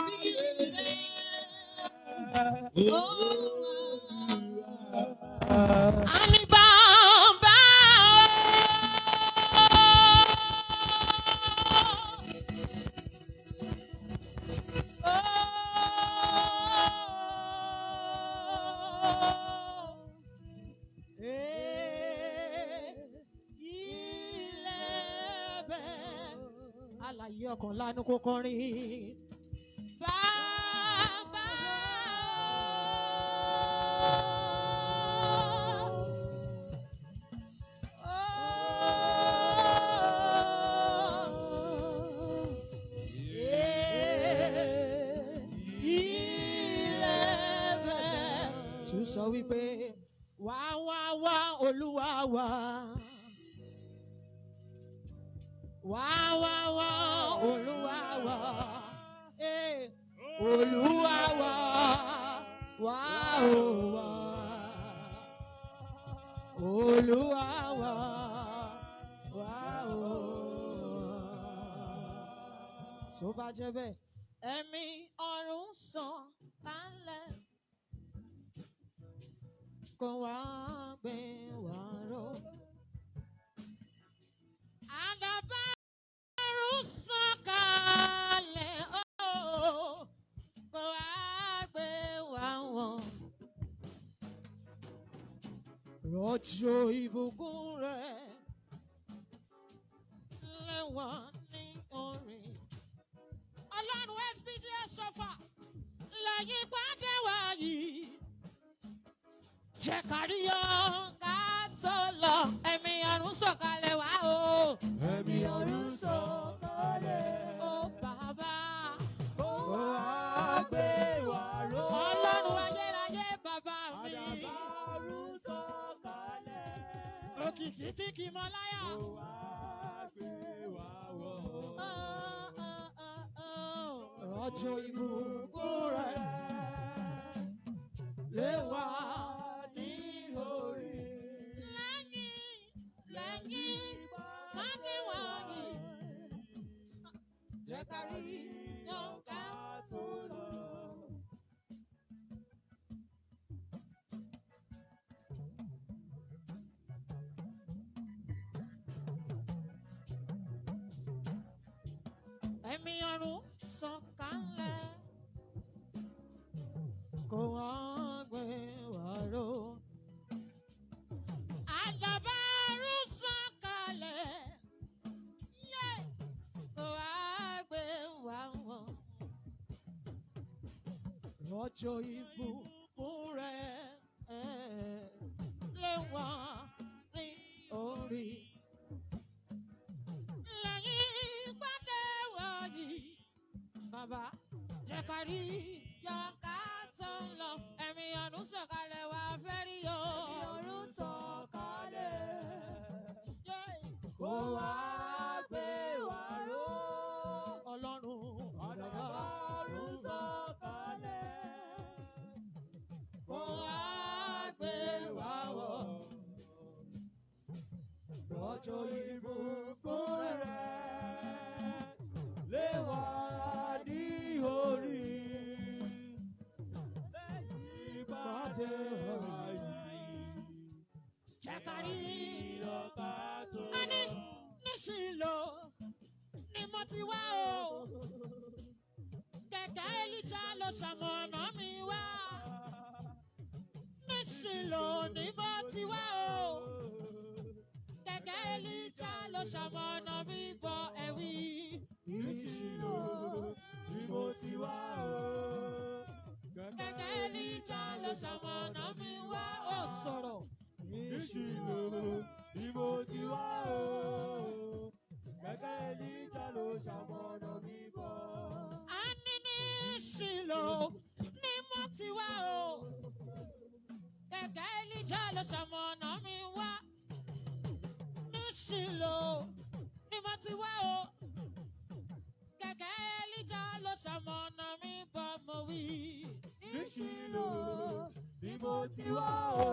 Bí rẹ̀, Olúwa. Àní bàbá o. Ilẹ̀ bẹ́ẹ̀. Alàyè ọkàn lánàá kó kọrin. Bàbá o. Ilẹ̀ bẹ́ẹ̀. Tún sọ wípé wá wá wá Olúwa wá. Wá wá wá Olúwa wá. Eh, Olúwa wá wá o wá. Olúwa wá wá o wá. Tó bá jẹ́ bẹ́ẹ̀, ẹ̀mí ọ̀run sàn kálẹ̀ kó wá gbé wá ró. Àdàbà ọ̀run sàn kalẹ̀ ó kó wá gbé wá wọ̀. Rọ̀jò ìbùkún rẹ̀ lẹ́wọ̀n ní orin. Ọlọ́run SPG Ṣọ́fà lẹ́yìn pàdé wa yìí. Jẹ́ ká rí ọ ká tó lọ, ẹ̀mí ọ̀run sọ̀kalẹ̀ wá o. Ẹ̀mí ọ̀run sọ̀kalẹ̀. Ó bàbá. Kó wá gbé wa ró. Ọlọ́run ayérayé bàbá mi. Àdàbà ọ̀run sọ̀kalẹ̀. Òkìkí tí kì í mọ láyà. Kó wá gbé wa wọ̀. Rọ̀jò ìbùkún rẹ̀ lé wa ní orí. Lẹ́yìn lẹ́yìn pàdé wa yìí. Jẹ́ ká rí ọ ká tó lọ. Ẹ̀mí ọ̀run sọ̀kalẹ̀ kó wá gbé wa ró. Àdàbà ọ̀run sọ̀kalẹ̀ yé kó wá gbé wa wọ̀. Rọ̀jò ìbùkún rẹ̀ lé wa ní orí. Lẹ́yìn pàdé wa yìí, bàbá jẹ́ ká rí yọ̀ǹkà tó ń lọ. Ẹ̀mí ọ̀run sọ̀kalẹ̀ wá fẹ́ rí o. Ẹ̀mí ọ̀run sọ̀kalẹ̀. Yeah. Kó wá gbé wa ró. Ọlọ́run Àdàbà ọ̀run sọ̀kalẹ̀. Kó wá gbé wa wọ̀. Rọ̀jò ìbùkún rẹ̀ lé wa ní orí. Lẹ́yìn ìpàdé wa yìí, Jẹ́ ká rí ọ̀ká tó Ani níṣìlò ni mo ti wá o. Kẹ̀kẹ́ Elija ló ṣamọ̀nà mi wá. Níṣìlò ni mo ti wá o. Kẹ̀kẹ́ Elija ló ṣamọ̀nà mi bọ̀ ẹ̀wí. Níṣìlò ni mo ti wá o. Kẹ̀kẹ́ Elija ló ṣamọ̀nà mi wá. Ó sọ̀rọ̀. Níṣìlò ni mo ti wá o. Kẹ̀kẹ́ Elija ló ṣamọ̀nà mi bọ̀. Ani níṣìlò ni mo ti wá o. Kẹ̀kẹ́ Elija ló ṣamọ̀nà mi wá. Níṣìlò ni mo ti wá o. Kẹ̀kẹ́ Elija ló ṣamọ̀nà mi bọ̀ mo wí. Níṣìlò ni mo ti wá o.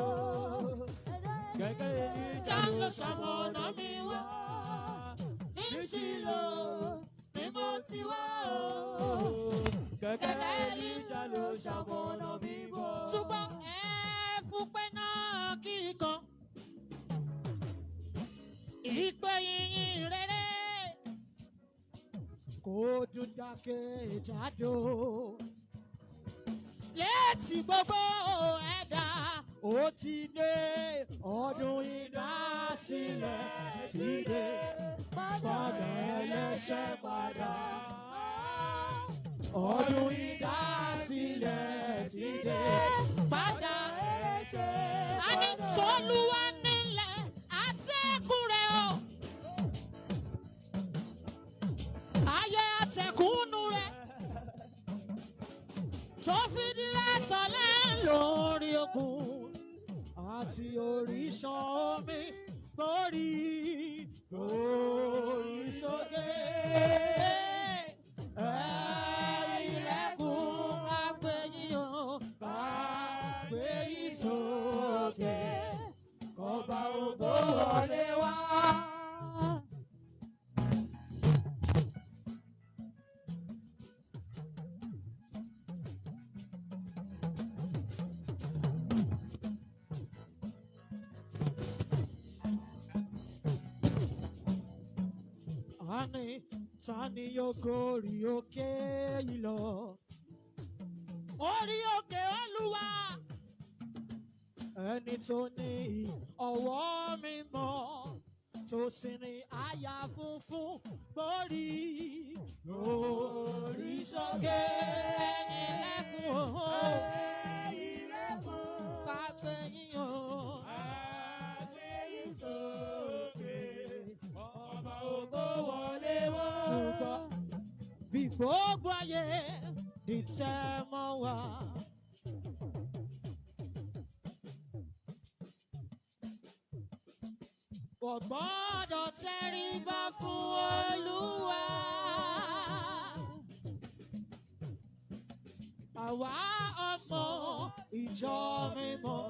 Kẹ̀kẹ́ Elija ló ṣamọ̀nà mi wá. Níṣìlò ni mo ti wá o. Kẹ̀kẹ́ Èlíjà ló ṣamọ̀nà mi bọ̀. Túbọ̀ ẹ fúnpẹ́ náà kíkan. Ìpè yìnyín rere kò dún dákẹ́jádò. Létí gbogbo ẹ̀dá ó ti dé, ọdún ìdásílẹ̀ ti dé. Padà ẹlẹ́ṣẹ̀ padà. Ọdún ìdásílẹ̀ ti dé. Padà àní tolúwa nílẹ̀ àtẹ̀kùn rẹ̀ o. Ayé àtẹ̀kùnú rẹ̀ tó fìdí rẹ̀ sọlẹ̀ lórí òkun àti orísun omi borí lórí sókè. Ilẹ̀kùn agbẹ̀yìn o, agbẹ̀yìn sókè, kọba ògo wọlé wá. Àní ta ni yóò gorí òkè yìí lọ? Orí òkè Olúwa. Ẹni tó ní ọwọ́ mímọ́ tó sì ní àyà funfun borí lórí sókè ẹ̀yìn lẹ́kùn o. Ilẹ̀kùn Kágbé yín o. agbẹ́yìn sókè. Ọba ògo wọlé wá. Túbọ̀ bí gbogbo ayé dìtẹ̀ mọ́ wa. Kò gbọ́dọ̀ tẹríba fún Olúwa. Àwa ọmọ ìjọ mímọ́.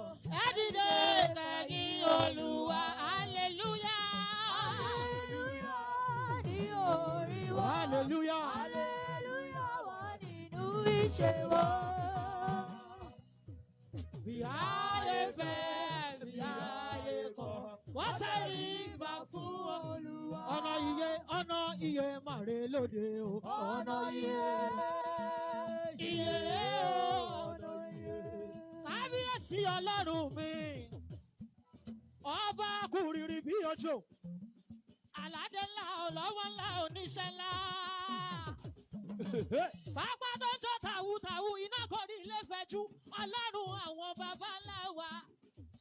Ẹ dìde kẹ́yìn Olúwa, hallelujah. Hallelujah ní orí wa. Hallelujah. Hallelujah wà nínú ìṣe wa. Bí ayé fẹ́, bí ayé kọ̀, wọ́n tẹríba fún Olúwa. Ọ̀nà iye, ọ̀nà iye màre lóde o. Ọ̀nà iye, iye rè o. Ọ̀nà iye. Kábíyèsí Ọlọ́run mi, ọba kùrìrì bí òjò, aládé ńlá, ọlọ́wọ́ ńlá, oníṣẹ́ ńlá. Pápá tó ń jó tàwùtàwù, iná kò ní ilé fẹjú, Ọlọ́run àwọn baba ńlá wa.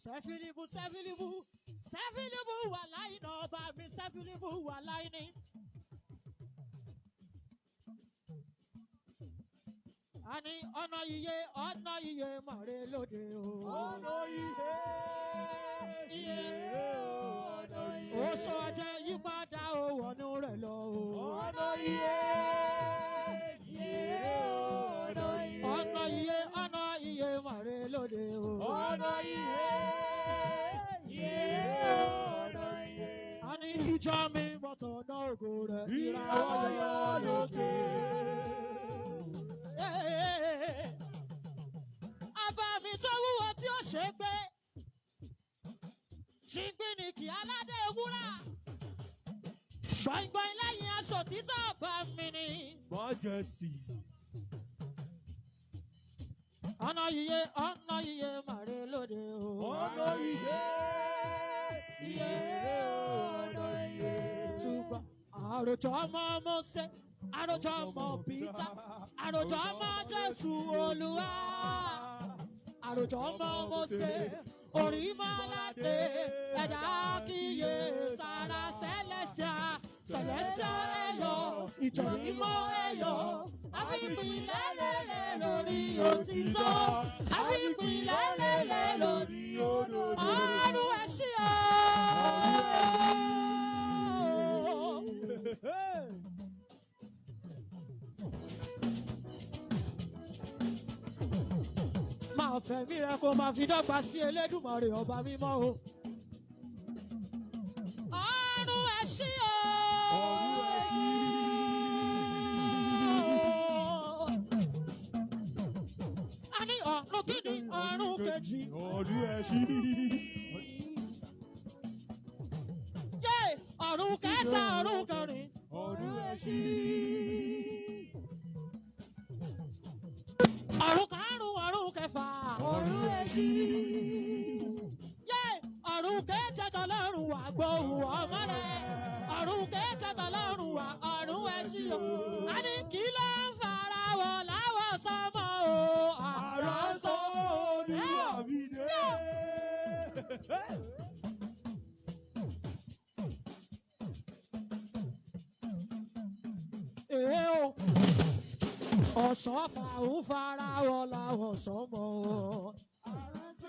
Sẹ́fìlìbù, sẹ́fìlìbù, sẹ́fìlìbù wà láì nà ọba mi, sẹ́fìlìbù wà láì ní. A ní ọ̀nà iye, ọ̀nà iye màre lóde o. Ọ̀nà iye. Iye. Ọ̀nà iye. Ó sọ ajẹ́ yípadà ó wọnú rẹ̀ lọ o. Ọ̀nà iye. Iye. Ọ̀nà iye. Ọ̀nà iye, ọ̀nà iye màre lóde o. Ọ̀nà iye. Iye. Ọ̀nà iye. A ní ìjọ mi bọ̀tọ̀ náà ògo rẹ̀. Ìràwọ̀ yọ lókè. Ọba mi tó wúwo tí ó ṣe é gbé. Ṣìngbìnìkì aládé wúrà. Gbọ̀ngbọ̀n lẹ́yìn aṣọ títọ́ ọba mi ni. Majesty. Ọ̀nà iye, ọ̀nà iye màre lóde o. Ọ̀nà iye. Iye. Ọ̀nà iye. Túbọ̀ àròjọ ọmọ Mósè, àròjọ ọmọ Pítà, àròjọ ọmọ Jésù Olúwa. Àròjọ ọmọ Mósè, Orímọ́ládé, ẹ̀dá kíyè sára Celestia, Celestia ẹ̀yọ̀, ìjọ mímọ́ ẹ̀yọ̀. Àfipìlẹ̀ lélẹ̀ lórí òtítọ́, àfipìlẹ̀ lélẹ̀ lórí òdodo. ọ̀run ẹ̀ṣin o. Máa fẹ̀mí rẹ kó máa fi dọ́gba sí Elédùmarè ọba mímọ́ o. Ọ̀run ẹ̀ṣin o. Ọ̀run ẹ̀ṣin. Ọ̀run kìíní, ọ̀run kejì. Ọ̀run ẹ̀ ṣí. Yé! Ọ̀run kẹta, ọ̀run kẹrin. Ọ̀run ẹ̀ ṣí. Ọ̀run karùn-ún, ọ̀run kẹfà. Ọ̀run ẹ̀ ṣí. Yé! Ọ̀run keje tọlọ́run wà gbóhùn ọmọ rẹ̀. Ọ̀run keje tọlọ́run wà ọ̀run ẹ̀ ṣí o. A ní kí ló ń fara wọ̀ láwọ̀ sánmọ̀ o? Àrá sọ Olúwa mi dé. Èé o. Ọ̀ṣọ́fà ń fara wọ̀ láwọ̀ sánmọ̀ o.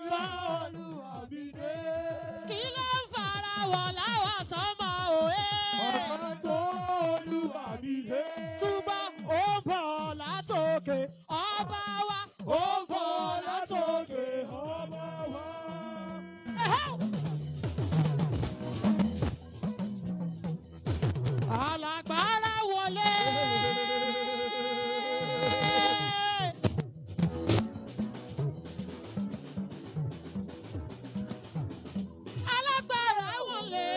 Sọ Olúwa mi dé. Kí ló ń fara wọ̀ láwọ̀ sánmọ̀ o? Àrá sọ Olúwa mi dé. Túbọ̀ ó ń bọ̀ látòkè ọba wa. Ó ń bọ̀ látòkè ọba wa. Alágbára wọlé. Alágbára wọlé.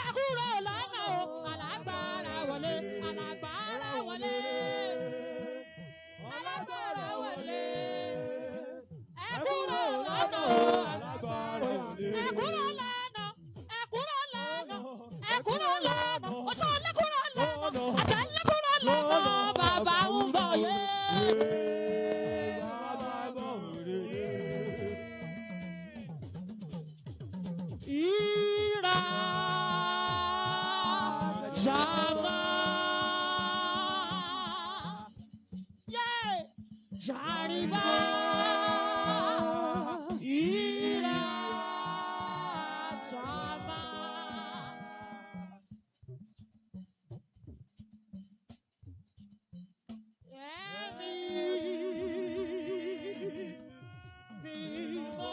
Ẹ kúrò lọ́nà o, alágbára wọlé, alágbára wọlé. Alágbára wọlé. Ẹ kúrò lọ́nà o, Alágbára wọlé. ẹ kúrò lọ́nà, ẹ kúrò lọ́nà, ẹ kúrò lọ́nà, oṣó lẹ kúrò lọ́nà, àjẹ́ lẹ kúrò lọ́nà, bàbá ń bọ̀ yé. Bàbá bọ̀ rè. Ìrà jàmá. Yé! Jàrìbá. Ìrà jàmá. Ẹ̀mí mímọ́.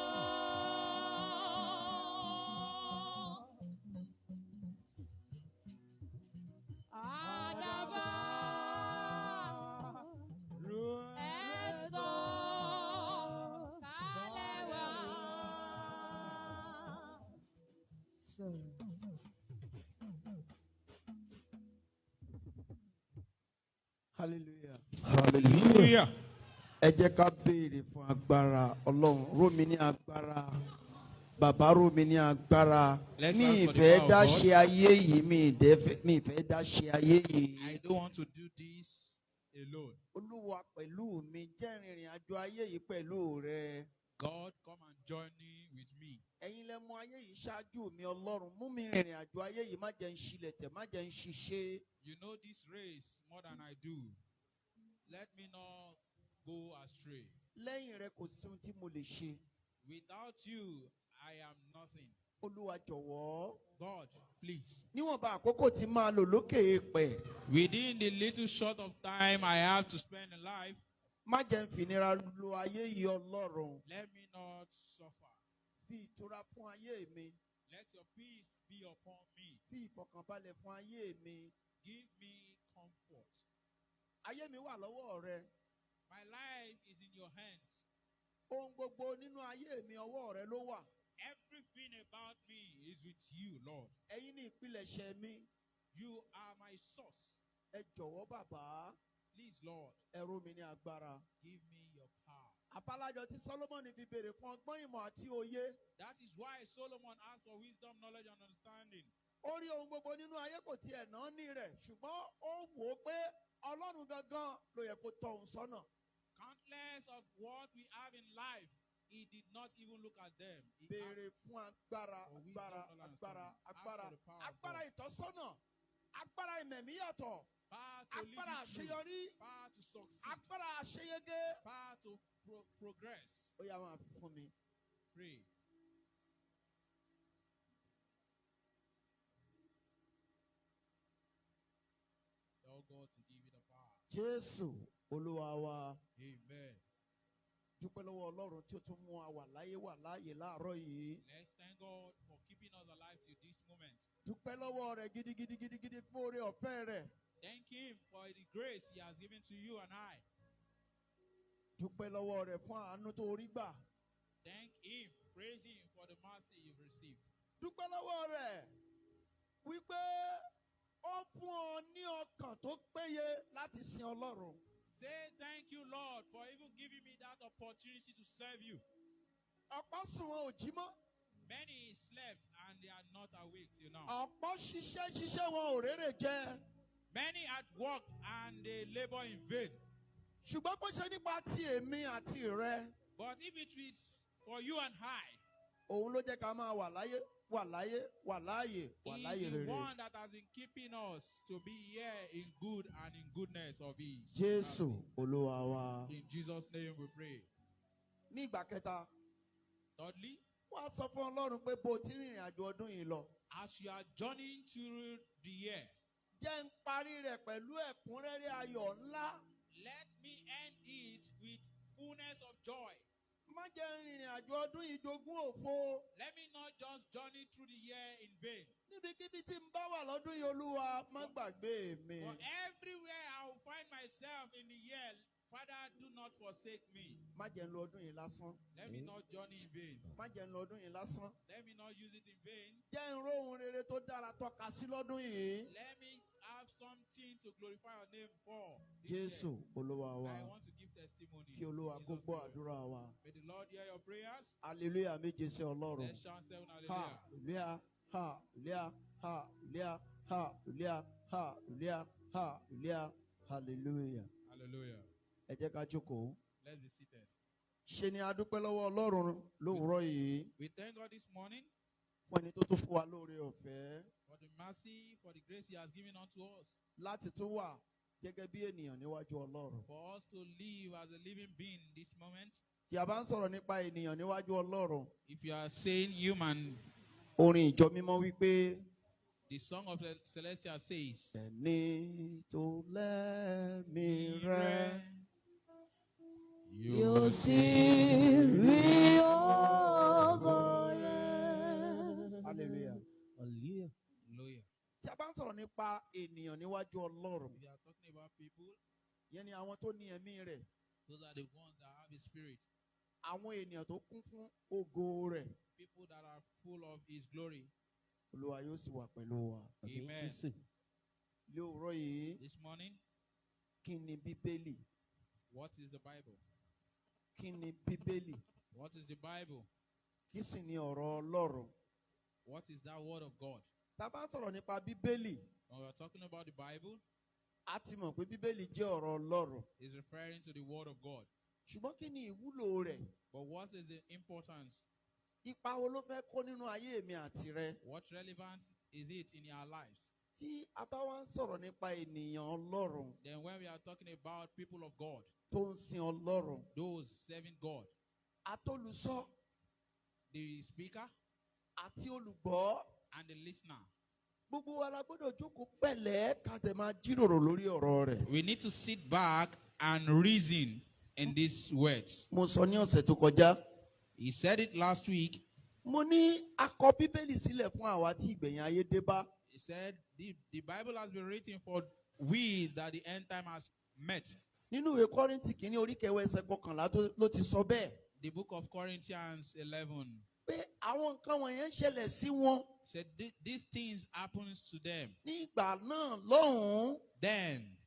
Àdàbà ẹ sọ̀kalẹ̀ wá. Hallelujah. Hallelujah. Ẹ jẹ́ ká béèrè fún agbára Ọlọ́run. Ró mi ní agbára. Bàbá, ró mi ní agbára. Let's Mi ask for the ìfẹ́ power of dá God. ṣe ayé yìí, mi ìfẹ́ dá ṣe ayé yìí. I don't want to do this alone. Olúwa pẹ̀lú mi, jẹ́ rìnrìn àjò ayé yìí pẹ̀lú rẹ. God, come and join me with me. Ẹ̀yin lẹ mọ ayé yìí ṣáájú mi, Ọlọ́run. Mú mi rìnrìn àjò ayé yìí, má jẹ́ ń ṣilẹ̀ tẹ̀, má jẹ́ ń ṣiṣẹ́. You know this race more than I do. Let me not go astray. Lẹ́yìn rẹ kò sí ohun tí mo lè ṣe. Without you, I am nothing. Olúwa, jọ̀wọ́. God, please. Níwọ̀nba àkókò tí máa lò lókè èèpẹ̀, Within the little short of time I have to spend in life, má jẹ́ ń fìnira lo ayé yìí, Ọlọ́run. let me not suffer. Fi ìtura fún ayé mi. Let your peace be upon me. Fi ìfọ̀kànbalẹ̀ fún ayé mi. Give me comfort. Ayé mi wà lọ́wọ́ rẹ. My life is in your hands. Ohun gbogbo nínú ayé mi, ọwọ́ rẹ ló wà. Everything about me is with you, Lord. Ẹ̀yin ní ìpilẹ̀ṣẹ̀ mi. You are my source. Ẹ jọ̀wọ́, bàbá, Please, Lord, ẹ ró mi ní agbára. give me your power. Àbálájọ tí Sólómọ́nì fi béèrè fún ọgbọ́n, ìmọ̀ àti òye. That is why Solomon asked for wisdom, knowledge, and understanding. Ó rí ohun gbogbo nínú ayé, kò tiẹ̀ náà ní rẹ̀, ṣùgbọ́n ó wò ó pé Ọlọ́run gangan ló yẹ kó tọ́ òun sọ́nà. Countless of what we have in life, he did not even look at them. He Béèrè asked fún agbára, for wisdom, agbára, knowledge, and agbára, understanding. Ask agbára, for the power of agbára God. ìtọ́sọ́nà, agbára ìmẹ̀mí yàtọ̀, Power to lead agbára you through. àṣeyọrí, Power to succeed. agbára àṣeyege. Power to progress. Ó yá, máa fi fún mi. Pray. Tell God to give you the power. Jésù Olúwa wa. Amen. Dúpẹ́ lọ́wọ́ Ọlọ́run tí ó tún mú wa wà láyé, wà láàyè láàárọ̀ yìí. Let's thank God for keeping us alive till this moment. Dúpẹ́ lọ́wọ́ rẹ̀ gidigidi gidigidi fún oore ọ̀fẹ́ rẹ̀. Thank Him for the grace He has given to you and I. Dúpẹ́ lọ́wọ́ rẹ̀ fún àánú tó rí gbà. Thank Him, praise Him for the mercy you've received. Dúpẹ́ lọ́wọ́ rẹ̀ wípé ó fún ọ ní ọkàn tó péye láti sin Ọlọ́run. Say thank you, Lord, for even giving me that opportunity to serve you. Ọ̀pọ̀ sùn wọn ò jí mọ́. Many slept and they are not awake till now. Ọ̀pọ̀ ṣiṣẹ́ ṣiṣẹ́ wọn ò rérè jẹ. Many at work and they labor in vain. Ṣùgbọ́n kó ṣe nípa ti èmi àti rẹ. But if it is for you and I, Òun ló jẹ́ ká máa wà láyé, wà láyé, wà láàyè, wà He láàyè is the rere. one that has been keeping us to be here in good and in goodness of His. Jésù Olúwa wa. In Jesus' name we pray. Ní ìgbà kẹta, Thirdly, wọ́n á sọ fún Ọlọ́run pé bó o ti rìnrìn àjò ọdún yìí lọ. as you are journeying through the year, Jẹ́ ń parí rẹ̀ pẹ̀lú ẹ̀kúnrẹ́rẹ́ ayọ̀ ńlá. let me end it with fullness of joy. Má jẹ́ ń rìnrìn àjò ọdún yìí jogún òfo. Let me not just journey through the year in vain. Níbikíbi tí n bá wà lọ́dún yìí, Olúwa, má gbàgbé mi. For everywhere I will find myself in the year, Father, do not forsake me. Má jẹ́ ń lo ọdún yìí lásán. Let me not journey in vain. Má jẹ́ ń lo ọdún yìí lásán. Let me not use it in vain. Jẹ́ ń róhun rere tó dára tọ́ka sí lọ́dún yìí. Let me have something to glorify your name for this year. Jésù Olúwa wa. I want to give testimony. Kí Olúwa In kó Jesus' gbọ́ name. àdúrà wa. May the Lord hear your prayers. Hallelujah méje sí Ọlọ́run. Let's shout seven hallelujah. Hallelujah, hallelujah, hallelujah, hallelujah, hallelujah, hallelujah, hallelujah. Hallelujah. Ẹ jẹ́ ká jókòó. Let's be seated. Ṣe ni a dúpẹ́ lọ́wọ́ Ọlọ́run lówùúrọ̀ yìí We thank God this morning fún ẹni tó tún fún wa lóore ọ̀fẹ́ for the mercy, for the grace He has given unto us, láti tún wà gẹ́gẹ́ bí ènìyàn níwájú Ọlọ́run. for us to live as a living being this moment. Tí a bá ń sọ̀rọ̀ nípa ènìyàn níwájú Ọlọ́run, If you are saying human, orin ìjọ mímọ́ wípé the song of the Celestial says, ẹni tó lẹ́mìí rẹ̀ Yóò sì rí ògo rẹ̀. Hallelujah. Hallelujah. Hallelujah. Tí a bá ń sọ̀rọ̀ nípa ènìyàn níwájú Ọlọ́run, If you are talking about people, yẹn ni àwọn tó ní ẹ̀mí rẹ̀, those are the ones that have His Spirit, àwọn ènìyàn tó kún fún ògo rẹ̀, people that are full of His glory. Olúwa yóò sì wà pẹ̀lú wa. Amen. Lówùúrọ̀ yìí, This morning, kí ni Bíbélì? what is the Bible? Kí ni Bíbélì? What is the Bible? Kí sì ni ọ̀rọ̀ Ọlọ́run? What is that word of God? Tá a bá ń sọ̀rọ̀ nípa Bíbélì, When we are talking about the Bible, a ti mọ̀ pé Bíbélì jẹ́ ọ̀rọ̀ Ọlọ́run. it's referring to the word of God. Ṣùgbọ́n kí ni ìwúlò rẹ̀? But what is the importance? Ipa wo ló fẹ́ kó nínú ayé mi àti rẹ? What relevance is it in our lives? Tí a bá wá ń sọ̀rọ̀ nípa ènìyàn Ọlọ́run Then when we are talking about people of God, tó ń sin Ọlọ́run, those serving God, atólùsọ the speaker àti olùgbọ́, and the listener, gbogbo wa la gbọ́dọ̀ jókòó pẹ̀lẹ́ ká tẹ̀ máa jíròrò lórí ọ̀rọ̀ rẹ̀. we need to sit back and reason in these words. Mo sọ ní ọ̀sẹ̀ tó kọjá. He said it last week. Mo ní a kọ Bíbélì sílẹ̀ fún àwa tí ìgbẹ̀yìn ayé dé bá. He said the Bible has been written for we that the end time has met. Nínú ìwé Kọ́ríńtì kìíní orí kẹwàá ẹsẹ̀ kọkànlá ló ti sọ bẹ́ẹ̀. The book of Corinthians 11 Pé àwọn nǹkan wọ̀nyẹn ń ṣẹlẹ̀ sí wọn said these things happens to them. ní ìgbà náà lọ́hùn-ún. Then,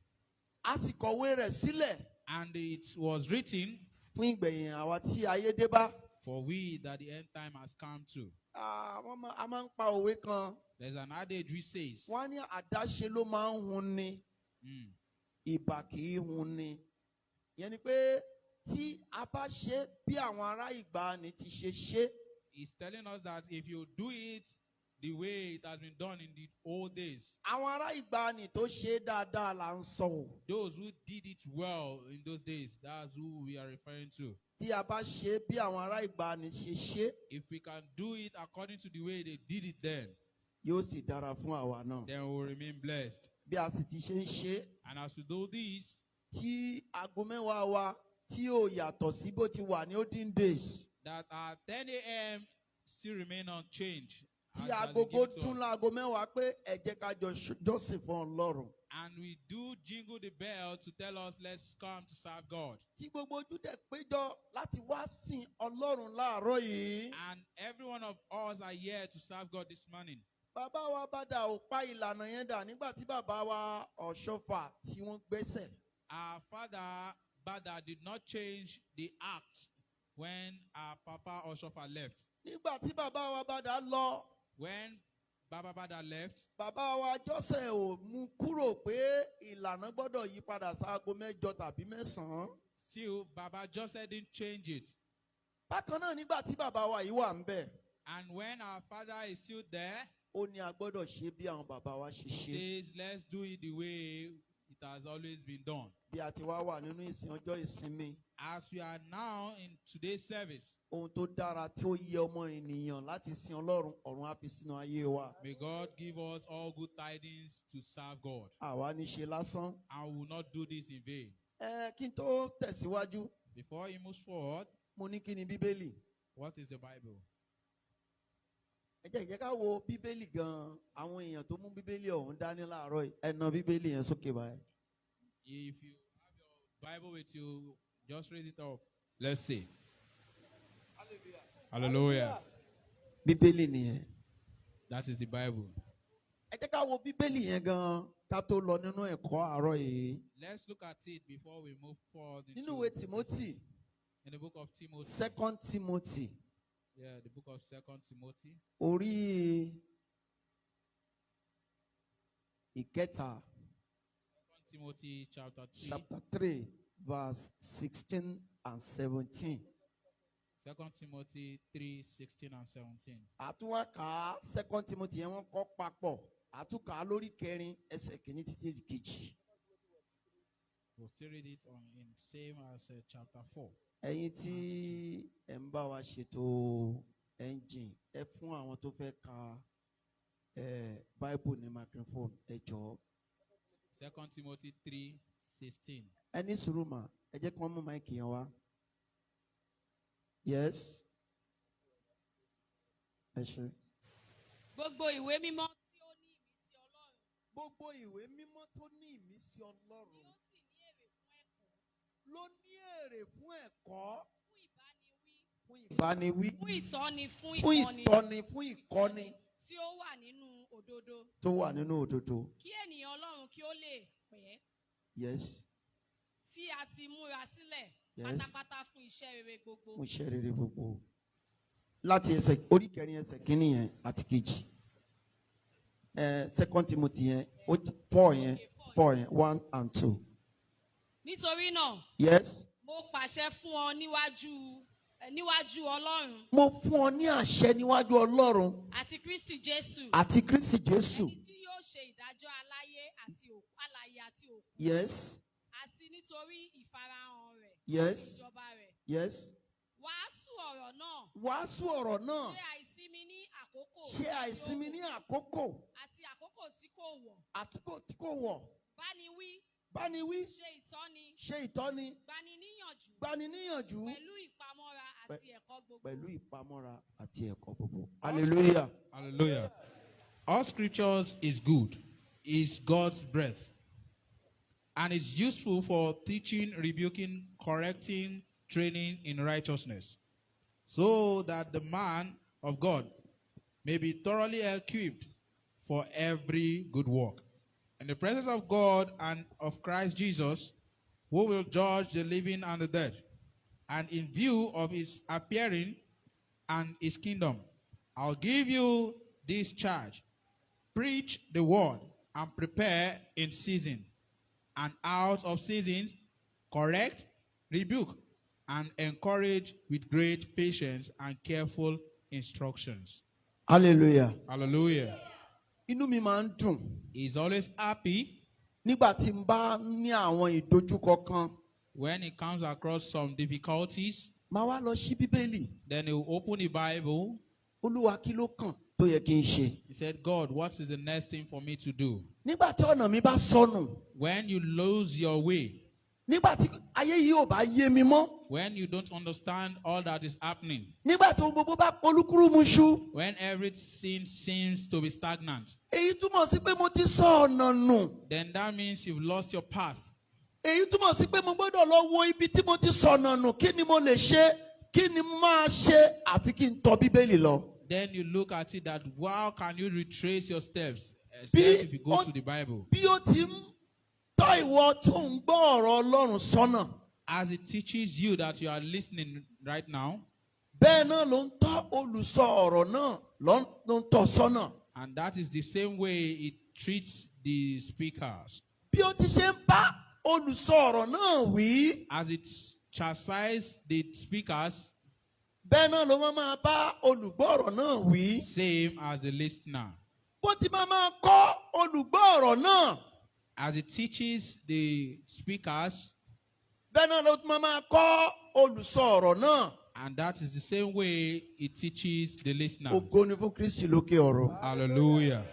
A sì kọ̀wé rẹ̀ sílẹ̀ and it was written fún ìgbẹ̀yìn àwa tí ayé dé bá. for we that the end time has come to. Ah, a máa ń pa òwe kan. There's an adage which says, Wọ́n á ní àdáṣe ló máa ń hun ni, ìbà kì í hun ni. Ìyẹn ni pé tí a bá ṣe bí àwọn ará ìgbàanì ti ṣe ṣe, He's telling us that if you do it the way it has been done in the old days, àwọn ará ìgbàanì tó ṣe dáadáa là ń sọ o. those who did it well in those days, that's who we are referring to. Tí a bá ṣe bí àwọn ará ìgbàanì ṣe ṣe, If we can do it according to the way they did it then, yóò sì dára fún àwa náà. then we'll remain blessed. Bí a sì ti ṣe ń ṣe, And as we do this, tí aago mẹ́wàá wa tí ò yàtọ̀ sí bó ti wà ní olden days. that at 10 a.m. still remain unchanged. Tí As has been agogo given to dún us. láago 10 pé ẹ jẹ́ ká jọ jọ́sìn fún Ọlọ́run. And we do jingle the bell to tell us, let's come to serve God. Tí gbogbo ojú dẹ̀ péjọ láti wá sìn Ọlọ́run láàárọ̀ yìí. And every one of us are here to serve God this morning. Bàbá wa Bàdà ò pa ìlànà yẹn dà nígbà tí bàbá wa Ọ̀ṣọ́fà tí wọ́n gbẹ́sẹ̀. Our father Bada did not change the act when our Papa Oshofa left. Nígbà tí bàbá wa Bàdà lọ, When Baba Bada left, bàbá wa Jọ́sẹ̀ ò mú kúrò pé ìlànà gbọ́dọ̀ yí padà sáago 8 tàbí 9. Still Baba Joseph didn't change it. Bákan náà, nígbà tí bàbá wa yìí wà ńbẹ̀, And when our father is still there, ó ní a gbọ́dọ̀ ṣe bí àwọn bàbá wa ṣe he ṣe. says, let's do it the way it has always been done. Bí a ti wá wà nínú ìsìn ọjọ́ ìsinmi, As we are now in today's service, ohun tó dára tí ó yẹ ọmọ ènìyàn láti sin Ọlọ́run, ọ̀run á fi sínú ayé wa. May God give us all good tidings to serve God. Àwa ní ṣe lásán. I will not do this in vain. Ẹ kí n tó tẹ̀síwájú, Before he moves forward, mo ní kí ni Bíbélì? What is the Bible? Ẹ jẹ́ ká wo Bíbélì gan-an. Àwọn èèyàn tó mú Bíbélì ọ̀hún dání láàárọ̀ yìí, ẹ na Bíbélì yẹn sókè báyìí. If you have your Bible with you, just raise it up. Let's see. Hallelujah. Bíbélì nìyẹn. That is the Bible. Ẹ jẹ́ ká wo Bíbélì yẹn gan-an ká tó lọ nínú ẹ̀kọ́ àárọ̀ yìí. Let's look at it before we move forward. Nínú ìwé Timothy, In the book of Timothy. Second Timothy, Yeah, the book of Second Timothy, orí ìkẹta, Second Timothy chapter 3. chapter 3, verse 16 and 17. Second Timothy 3, 16 and 17. Àtúnwá kà á, Second Timothy yẹn, wọ́n kọ́ papọ̀, àtúnkà á lórí kẹrin, ẹsẹ̀ kìíní títí di kejì. We'll still read it on in same as chapter 4. Ẹ̀yin tí ẹ̀ ń bá wa ṣètò engine, ẹ fún àwọn tó fẹ́ ka Bible ní microphone, ẹ jọ̀ọ́. Second Timothy 3, 16. Ẹ ní sùúrù mà, ẹ jẹ́ kí wọ́n mú mic yẹn wá. Yes, ẹ ṣe. Gbogbo ìwé mímọ́ tí ó ní ìmísí Ọlọ́run Gbogbo ìwé mímọ́ tó ní ìmísí ni Ọlọ́run ó sì ní èrè fún ẹ̀kọ́, ló ní èrè fún ẹ̀kọ́, fún ìbániwí, fún ìbániwí, fún ìtọ́ni, fún fún ìkọ́ni ìtọ́ni, fún ìkọ́ni tí ó wà nínú òdodo, tó wà nínú òdodo. kí ènìyàn Ọlọ́run kí ó lè pẹ́, tí a ti múra sílẹ̀ pátápátá fún iṣẹ́ rere gbogbo. Fún iṣẹ́ rere gbogbo. Láti ẹsẹ̀ orí kẹrin, ẹsẹ̀ kínní yẹn àti kejì, Second Timothy yẹn, ó ti four yẹn, four yẹn, one and two. Nítorí náà, mo pàṣẹ fún ọ níwájú Ọlọ́run Mo fún ọ ní àṣẹ níwájú Ọlọ́run àti Kristi Jésù, àti Kristi Jésù, ẹni tí yóò ṣe ìdájọ́ aláyé àti òkú, alààyè àti òkú, àti nítorí ìfarahàn rẹ̀ àti ìjọba rẹ̀. Wàásù ọ̀rọ̀ náà. Wàásù ọ̀rọ̀ náà. Ṣe àìsinmi ní àkókò Ṣe tí ó àìsinmi wọ̀ ní àkókò àti àkókò tí kò wọ̀. Àkókò tí kò wọ̀. Báni wí, Báni wí, ṣe ìtọ́ni, ṣe ìtọ́ni, gbani níyànjú gbani níyànjú pẹ̀lú ìpamọ́ra àti ẹ̀kọ́ gbogbo. Pẹ̀lú ìpamọ́ra àti ẹ̀kọ́ gbogbo. Hallelujah. Hallelujah. All scriptures is good, is God's breath, and is useful for teaching, rebuking, correcting, training in righteousness, so that the man of God may be thoroughly equipped for every good work. In the presence of God and of Christ Jesus, who will judge the living and the dead, and in view of his appearing and his kingdom, I'll give you this charge. Preach the word and prepare in season and out of seasons, correct, rebuke, and encourage with great patience and careful instructions. Hallelujah. Hallelujah. Inú mi máa ń dùn He's always happy nígbà tí n bá ní àwọn ìdojúkọ kan. when he comes across some difficulties. Màá wá lọ sí Bíbélì. Then he will open the Bible. Olúwa, kí ló kàn tó yẹ kí n ṣe? He said, "God, what is the next thing for me to do?" Nígbà tí ọ̀nà mi bá sọnù, When you lose your way, Nígbà tí ayé yìí ò bá yé mi mọ́, When you don't understand all that is happening, nígbà tí ohun gbogbo bá polúkúrúmuṣu, when everything seems to be stagnant, èyí túmọ̀ sí pé mo ti sọ ọ̀nà nù. then that means you've lost your path. Èyí túmọ̀ sí pé mo gbọ́dọ̀ lọ wo ibi tí mo ti sọ̀nà nù. Kí ni mo lè ṣe? Kí ni máa ṣe? Àfi kí n tọ Bíbélì lọ. Then you look at it that how can you retrace your steps except if you go to the Bible? Bí ó ti ń tọ́ ìwọ tó ń gbọ́ ọ̀rọ̀ Ọlọ́run sọ́nà, As it teaches you that you are listening right now, bẹ́ẹ̀ náà ló ń tọ́ olùsọ ọ̀rọ̀ náà ló ń tọ́ sọ́nà. And that is the same way it treats the speakers. Bí ó ti ṣe ń bá olùsọ ọ̀rọ̀ náà wí, As it chastises the speakers, bẹ́ẹ̀ náà ló máa bá olùgbọ́ ọ̀rọ̀ náà wí. Same as the listener. Bó ti máa kọ́ olùgbọ́ ọ̀rọ̀ náà, As it teaches the speakers, bẹ́ẹ̀ náà ló máa kọ́ olùsọ ọ̀rọ̀ náà. And that is the same way it teaches the listener. Ògo ni fún Kristi lókè ọ̀run. Hallelujah.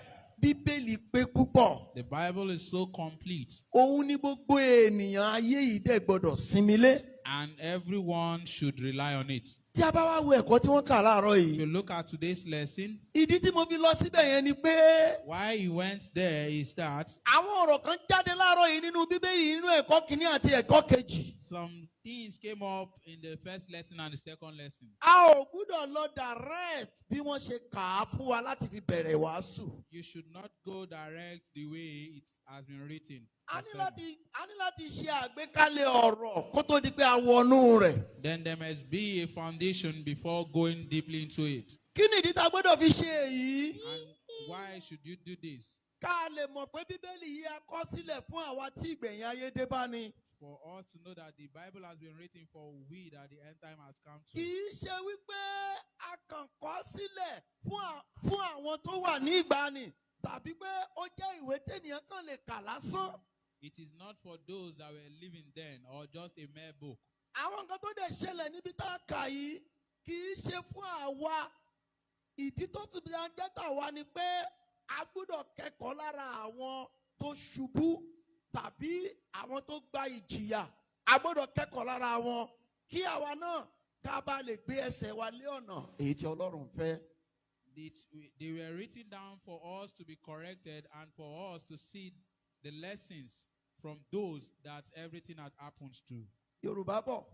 Bíbélì pé púpọ̀. The Bible is so complete, Òun ni gbogbo ènìyàn ayé yìí dẹ̀ gbọ́dọ̀ sinmi lé. And everyone should rely on it. Tí a bá wá wo ẹ̀kọ́ tí wọ́n kà láàárọ̀ If yìí, you look at today's lesson, ìdí tí mo fi lọ síbẹ̀ yẹn ni pé why he went there is that àwọn ọ̀rọ̀ kan jáde láàárọ̀ yìí nínú Bíbélì, nínú ẹ̀kọ́ kìíní àti ẹ̀kọ́ kejì. Some things came up in the first lesson and the second lesson. A ò gbúdọ̀ lọ direct bí wọ́n ṣe kà á fún wa láti fi bẹ̀rẹ̀ wàásù. You should not go direct the way it has been written. A ní For sermon. láti a ní láti ṣe àgbékalẹ̀ ọ̀rọ̀ kó tó di pé a wọnú rẹ̀. Then there must be a foundation before going deeply into it. Kí ni ìdí tá a gbọ́dọ̀ fi ṣe èyí? And why should you do this? Ká lè mọ̀ pé Bíbélì yìí a kọ sílẹ̀ fún àwa tí ìgbẹ̀yìn ayé dé bá ni. For us to know that the Bible has been written for we that the end time has come to. Kì í ṣe wípé a kàn kọ sílẹ̀ fún àwọn tó wà ní ìgbàanì tàbí pé ó jẹ́ ìwé tènìyàn kàn lè kà lásán. It is not for those that were living then or just a mere book. Àwọn nǹkan tó dẹ̀ ṣẹlẹ̀ níbi tá a kà yìí kì í ṣe fún àwa. Ìdí tó tún fi jẹ́ tàwa ni pé a gbọ́dọ̀ kẹ́kọ̀ọ́ lára àwọn tó ṣubú tàbí àwọn tó gba ìjìyà. A gbọ́dọ̀ kẹ́kọ̀ọ́ lára wọn kí àwa náà ká bá lè gbé ẹsẹ̀ wa lé ọ̀nà èyí tí Ọlọ́run fẹ́. They were written down for us to be corrected and for us to see the lessons from those that everything had happened to. Yorùbá bọ̀,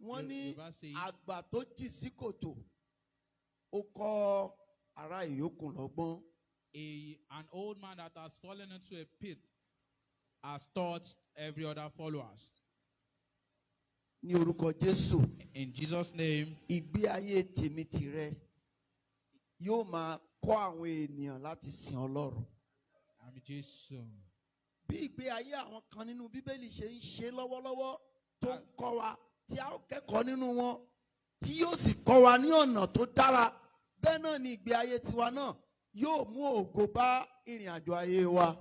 wọ́n ní Yorùbá says, àgbà tó jì sí kòtò, ó kọ́ ará ìyókù lọ́gbọ́n. An old man that has fallen into a pit has taught every other followers. Ní orúkọ Jésù, In Jesus' name, ìgbé ayé tèmi tìrẹ yóò máa kọ́ àwọn ènìyàn láti sin Ọlọ́run. Àmín Jésù. Bí ìgbé ayé àwọn kan nínú Bíbélì ṣe ń ṣe lọ́wọ́lọ́wọ́ tó ń kọ́ wa, tí a ó kẹ́kọ̀ọ́ nínú wọn, tí yóò sì kọ́ wa ní ọ̀nà tó dára, bẹ́ẹ̀ náà ni ìgbé ayé tiwa náà yóò mú ògo bá ìrìn àjò ayé wa.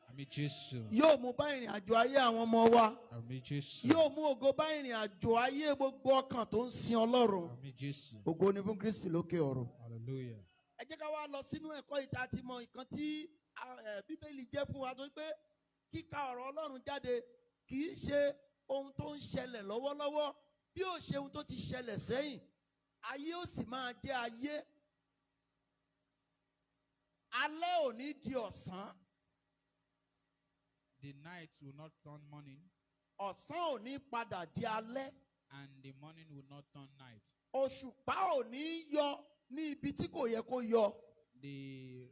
Àmín Jésù. Yóò mú bá ìrìn àjò ayé àwọn ọmọ wa. Àmín Jésù. Yóò mú ògo bá ìrìn àjò ayé gbogbo ọkàn tó ń sin Ọlọ́run. Àmín Jésù. Ògo ni fún Kristi lókè ọ̀run. Hallelujah. Ẹ jẹ́ ká wá lọ sínú ẹ̀kọ́ ìta tí mọ nǹkan tí Bíbélì jẹ́ fún wa, tó pé kíka ọ̀rọ̀ Ọlọ́run jáde kì í ṣe ohun tó ń ṣẹlẹ̀ lọ́wọ́lọ́wọ́ bí ó ṣe ohun tó ti ṣẹlẹ̀ sẹ́yìn. Ayé ó sì máa jẹ́ ayé, alẹ́ ò ní di ọ̀sán. The night will not turn morning, Ọ̀sán ò ní padà di alẹ́. And the morning will not turn night. Òṣùpá ò ní yọ ní ibi tí kò yẹ kó yọ. The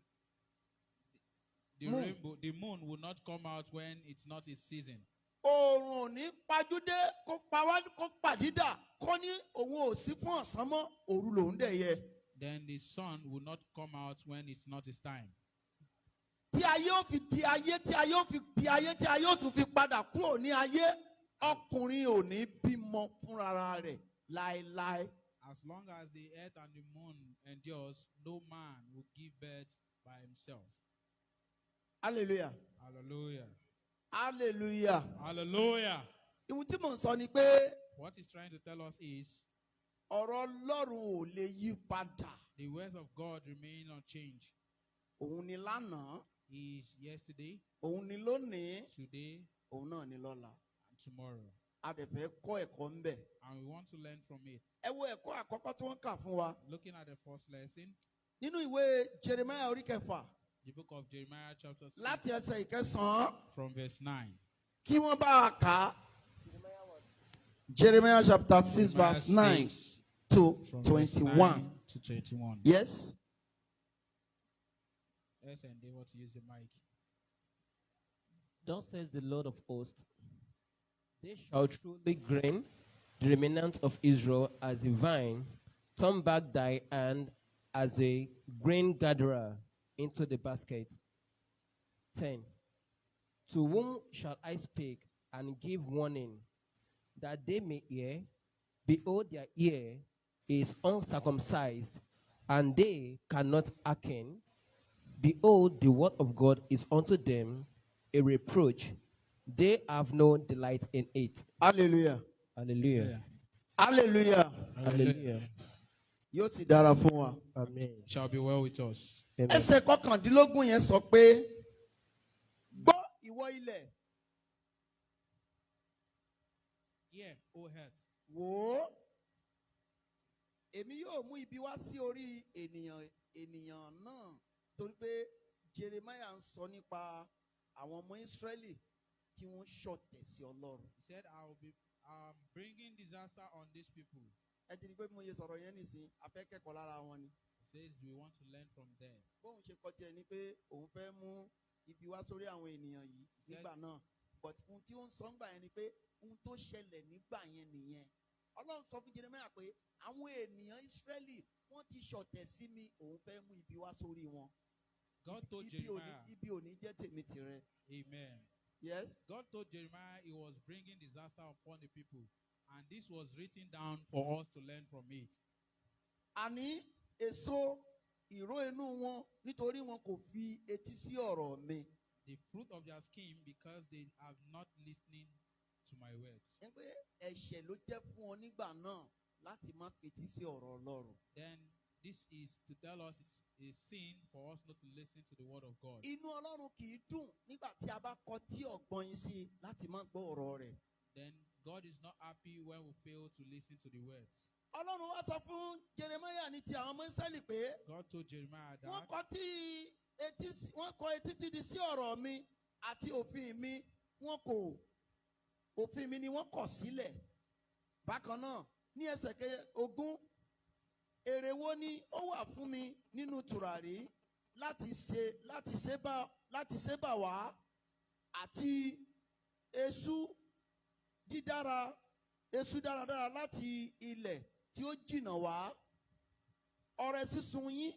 Moon. rainbow, the moon will not come out when it's not its season. Oòrùn ò ní pajúdé kó pa wá, kó pàdídà, kó ní òun ò sí fún ọ̀sán mọ́, òru lòún dẹ̀ yẹ. Then the sun will not come out when it's not its time. Tí ayé ó fi di ayé, tí ayé ó fi di ayé, tí ayé ó tún fi padà kúrò ní ayé, ọkùnrin ò ní bímọ fúnra rẹ̀ láéláé. As long as the earth and the moon endures, no man will give birth by himself. Hallelujah. Hallelujah. Hallelujah. Hallelujah. Ìhun tí mò ń sọ ni pé What he's trying to tell us is ọ̀rọ̀ Ọlọ́run ò lè yí padà. The words of God remain unchanged. Òun ni lánàá, He is yesterday, òun ni lónìí, today, òun náà ni lọ́la. And tomorrow. A dẹ̀ fẹ́ kọ́ ẹ̀kọ́ ńbẹ̀. And we want to learn from it. Ẹ wo ẹ̀kọ́ àkọ́kọ́ tí wọ́n kà fún wa. Looking at the first lesson, Nínú ìwé Jeremiah orí kẹfà the book of Jeremiah, chapter 6, láti ẹsẹ̀ ìkẹsàn-án from verse 9. kí wọ́n bá a kà á. Jeremiah chapter 6 Jeremiah verse 9 6, to from verse 21. 9 to 21. Yes. Let's endeavor to use the mic. Thus says the Lord of hosts, they shall truly glean the remnant of Israel as a vine, turn back thy hand as a grain gatherer into the basket. 10. To whom shall I speak and give warning, that they may hear? Behold, their ear is uncircumcised, and they cannot hearken. Behold, the word of God is unto them a reproach. They have no delight in it. Hallelujah. Hallelujah. Yeah. Hallelujah. Hallelujah. Yóò sì dára fún wa. Amen. Shall be well with us. Amen. Ẹsẹ̀ kọkàndínlógún yẹn sọ pé, gbọ́, ìwọ ilẹ̀, Hear, O earth, wò ó, èmi yóò mú ibi wá sí orí ènìyàn náà, torí pé Jeremiah ń sọ nípa àwọn ọmọ Ísírẹ́lì tí wọ́n ṣọ̀tẹ̀ sí Ọlọ́run. He said, I will be bringing disaster on these people. Ẹ ti di pé bí mo ṣe sọ̀rọ̀ yẹn nìsín, a fẹ́ kẹ́kọ̀ọ́ lára wọn ni. He says we want to learn from them. Bóun ṣe kọ tiẹ̀ ni pé òun fẹ́ mú ibi wá sórí àwọn ènìyàn yìí nígbà náà, but ohun tí ó ń sọ ńgbà yẹn ni pé ohun tó ṣẹlẹ̀ nígbà yẹn nìyẹn. Ọlọ́run sọ fún Jeremiah pé àwọn ènìyàn Ísírẹ́lì, wọ́n ti ṣọ̀tẹ̀ sí mi, òun fẹ́ mú ibi wá sórí wọn. God told Ibi ò ní Jeremiah, ibi ò ní jẹ́ tèmi tìrẹ. Amen. Yes. God told Jeremiah he was bringing disaster upon the people, and this was written down for us to learn from it. Àní èso ìró inú wọn, nítorí wọn kò fi etí sí ọ̀rọ̀ mi. The fruit of their scheme, because they have not listening to my words. Ẹ pé ẹ̀ṣẹ̀ ló jẹ́ fún ọ nígbà náà láti má fetí sí ọ̀rọ̀ Ọlọ́run. Then this is to tell us it's a sin for us not to listen to the word of God. Inú Ọlọ́run kì í dùn nígbà tí a bá kọ tí ọ̀gbọ́n yín sí láti má gbọ́ ọ̀rọ̀ rẹ̀. Then God is not happy when we fail to listen to the words. Ọlọ́run wá sọ fún Jeremiah ní ti àwọn ọmọ Ísírẹ́lì pé God told Jeremiah wọ́n that kọ tí etí sí- wọ́n kọ etí dídi sí ọ̀rọ̀ mi àti òfin mi, wọn kò òfin mi ni wọ́n kọ̀ sílẹ̀. Bákan náà, ní ẹsẹ̀ 20, èrè wo ni ó wà fún mi nínú tùràrí láti ṣe bà wá àti eṣú dáradára láti ilẹ̀ tí ó jìnnà wá? Ọrẹ sísun yín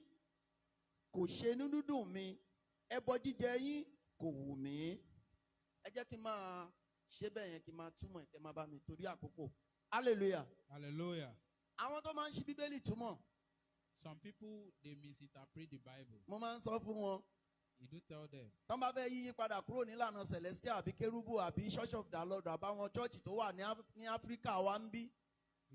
kò ṣe inú dídùn mi, ẹbọ jíjẹ yín kò wù mí. Ẹ jẹ́ kí n máa ṣe bẹ́ẹ̀ yẹn, kí n máa túmọ̀ ẹ̀, kẹ́ máa bá mi torí àkókò. Hallelujah. Hallelujah. Àwọn tó máa ń ṣí Bíbélì túmọ̀, Some people, they misinterpret the Bible. mo máa ń sọ fún wọn, You do tell them. tán bá fẹ́ yíyí padà kúrò nílànà Celestial àbí Kérúbù àbí Church of the Lord àbáwọn church tó wà ní Áfíríkà wa ń bí,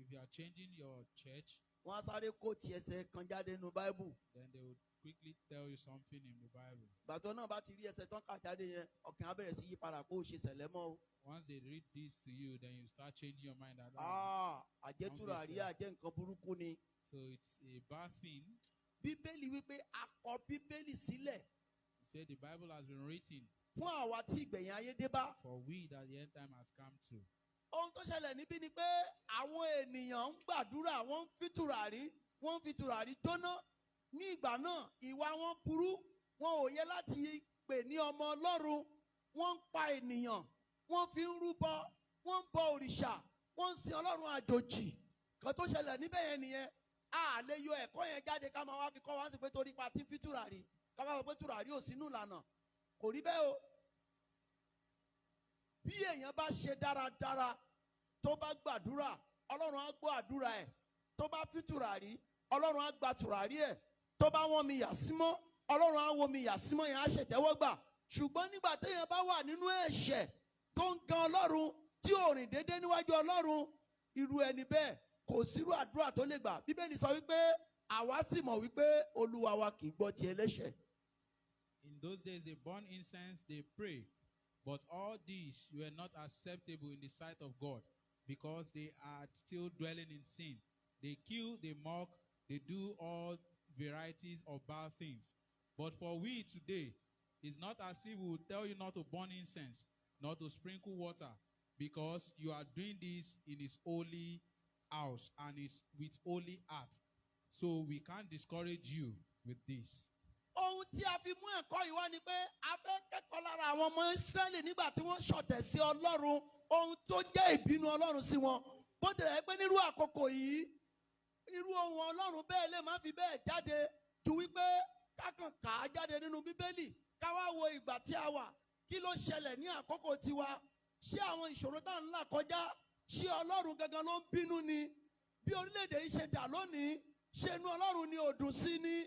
If you are changing your church, wọ́n á sáré kó ti ẹsẹ̀ kan jáde nínú Bible. Then they will quickly tell you something in the Bible. Gbàtọ́ náà bá ti rí ẹsẹ̀ tán kà jáde yẹn, ọkàn á bẹ̀rẹ̀ sí yí padà kó o ṣe sẹ̀lẹ̀ mọ́ o. Once they read this to you, then you start changing your mind. That, ah, Ah, àjẹtúrà rí àjẹ́ nǹkan burúkú ni. so it's a bad thing. Bíbélì wípé a kọ Bíbélì sílẹ̀ He said the Bible has been written fún àwa tí ìgbẹ̀yìn ayé dé bá. For we that the end time has come to. Ohun tó ṣẹlẹ̀ níbí ni pé àwọn ènìyàn ń gbàdúrà, wọ́n ń fi tùràrí, wọ́n ń fi tùràrí jóná. Ní ìgbà náà, ìwà wọn burú, wọn ò yẹ láti pè ní ọmọ Ọlọ́run. Wọ́n ń pa ènìyàn, wọ́n fi ń rúbọ, wọ́n ń bọ òrìṣà, wọ́n ń sin ọlọ́run àjòjì. Kan tó ṣẹlẹ̀ níbẹ̀ yẹn nìyẹn. A lè yọ ẹ̀kọ́ yẹn jáde ká máa wá fi kọ́ wá sí pé torí pa tí ń fi tùràrí, ká máa sọ pé tùràrí ò sínú ìlànà. Kò rí bẹ́ẹ̀ o. Bí èèyàn bá ṣe dáradára, tó bá gbàdúrà, Ọlọ́run á gbọ́ àdúrà ẹ̀. Tó bá fi tùràrí, Ọlọ́run á gba tùràrí ẹ̀. Tó bá wọ́n mi yà símọ́, Ọlọ́run á wo mi yà símọ́ yẹn, á ṣètẹ́wọ́gbà. Ṣùgbọ́n nígbà téèyàn bá wà nínú ẹ̀ṣẹ̀, tó ń gan Ọlọ́run, tí ò rìn déédé níwájú Ọlọ́run, irú ẹni bẹ́ẹ̀, kò sírú àdúrà tó lè gbà. Bíbélì sọ wípé àwa sì mọ̀ wípé Olúwa wa kì í gbọ́ ti ẹlẹ́ṣẹ̀. In those days, they burn incense, they pray. But all these were not acceptable in the sight of God, because they are still dwelling in sin. They kill, they mock, they do all varieties of bad things. But for we today, it's not as if we will tell you not to burn incense, not to sprinkle water, because you are doing this in his holy house and is with holy heart. So we can't discourage you with this. Ohun tí a fi mú ẹ̀kọ́ yìí wá ni pé a fẹ́ kẹ́kọ̀ọ́ lára àwọn ọmọ Ísírẹ́lì nígbà tí wọ́n ṣọ̀tẹ̀ sí Ọlọ́run, ohun tó jẹ́ ìbínú Ọlọ́run sí wọn. Bó tilẹ̀ jẹ́ pé nírú àkókò yìí, irú ohun Ọlọ́run bẹ́ẹ̀ lè má fi bẹ́ẹ̀ jáde ju wípé kákan kà á jáde nínú Bíbélì, ká wá wo ìgbà tí a wà, kí ló ṣẹlẹ̀ ní àkókò tiwa? Ṣé àwọn ìṣòro tá à ń là kọjá, ṣé Ọlọ́run gangan ló ń bínú ni? Bí orílẹ̀-èdè yìí ṣe dà lónìí, ṣé inú Ọlọ́run ni ò dùn sí ni?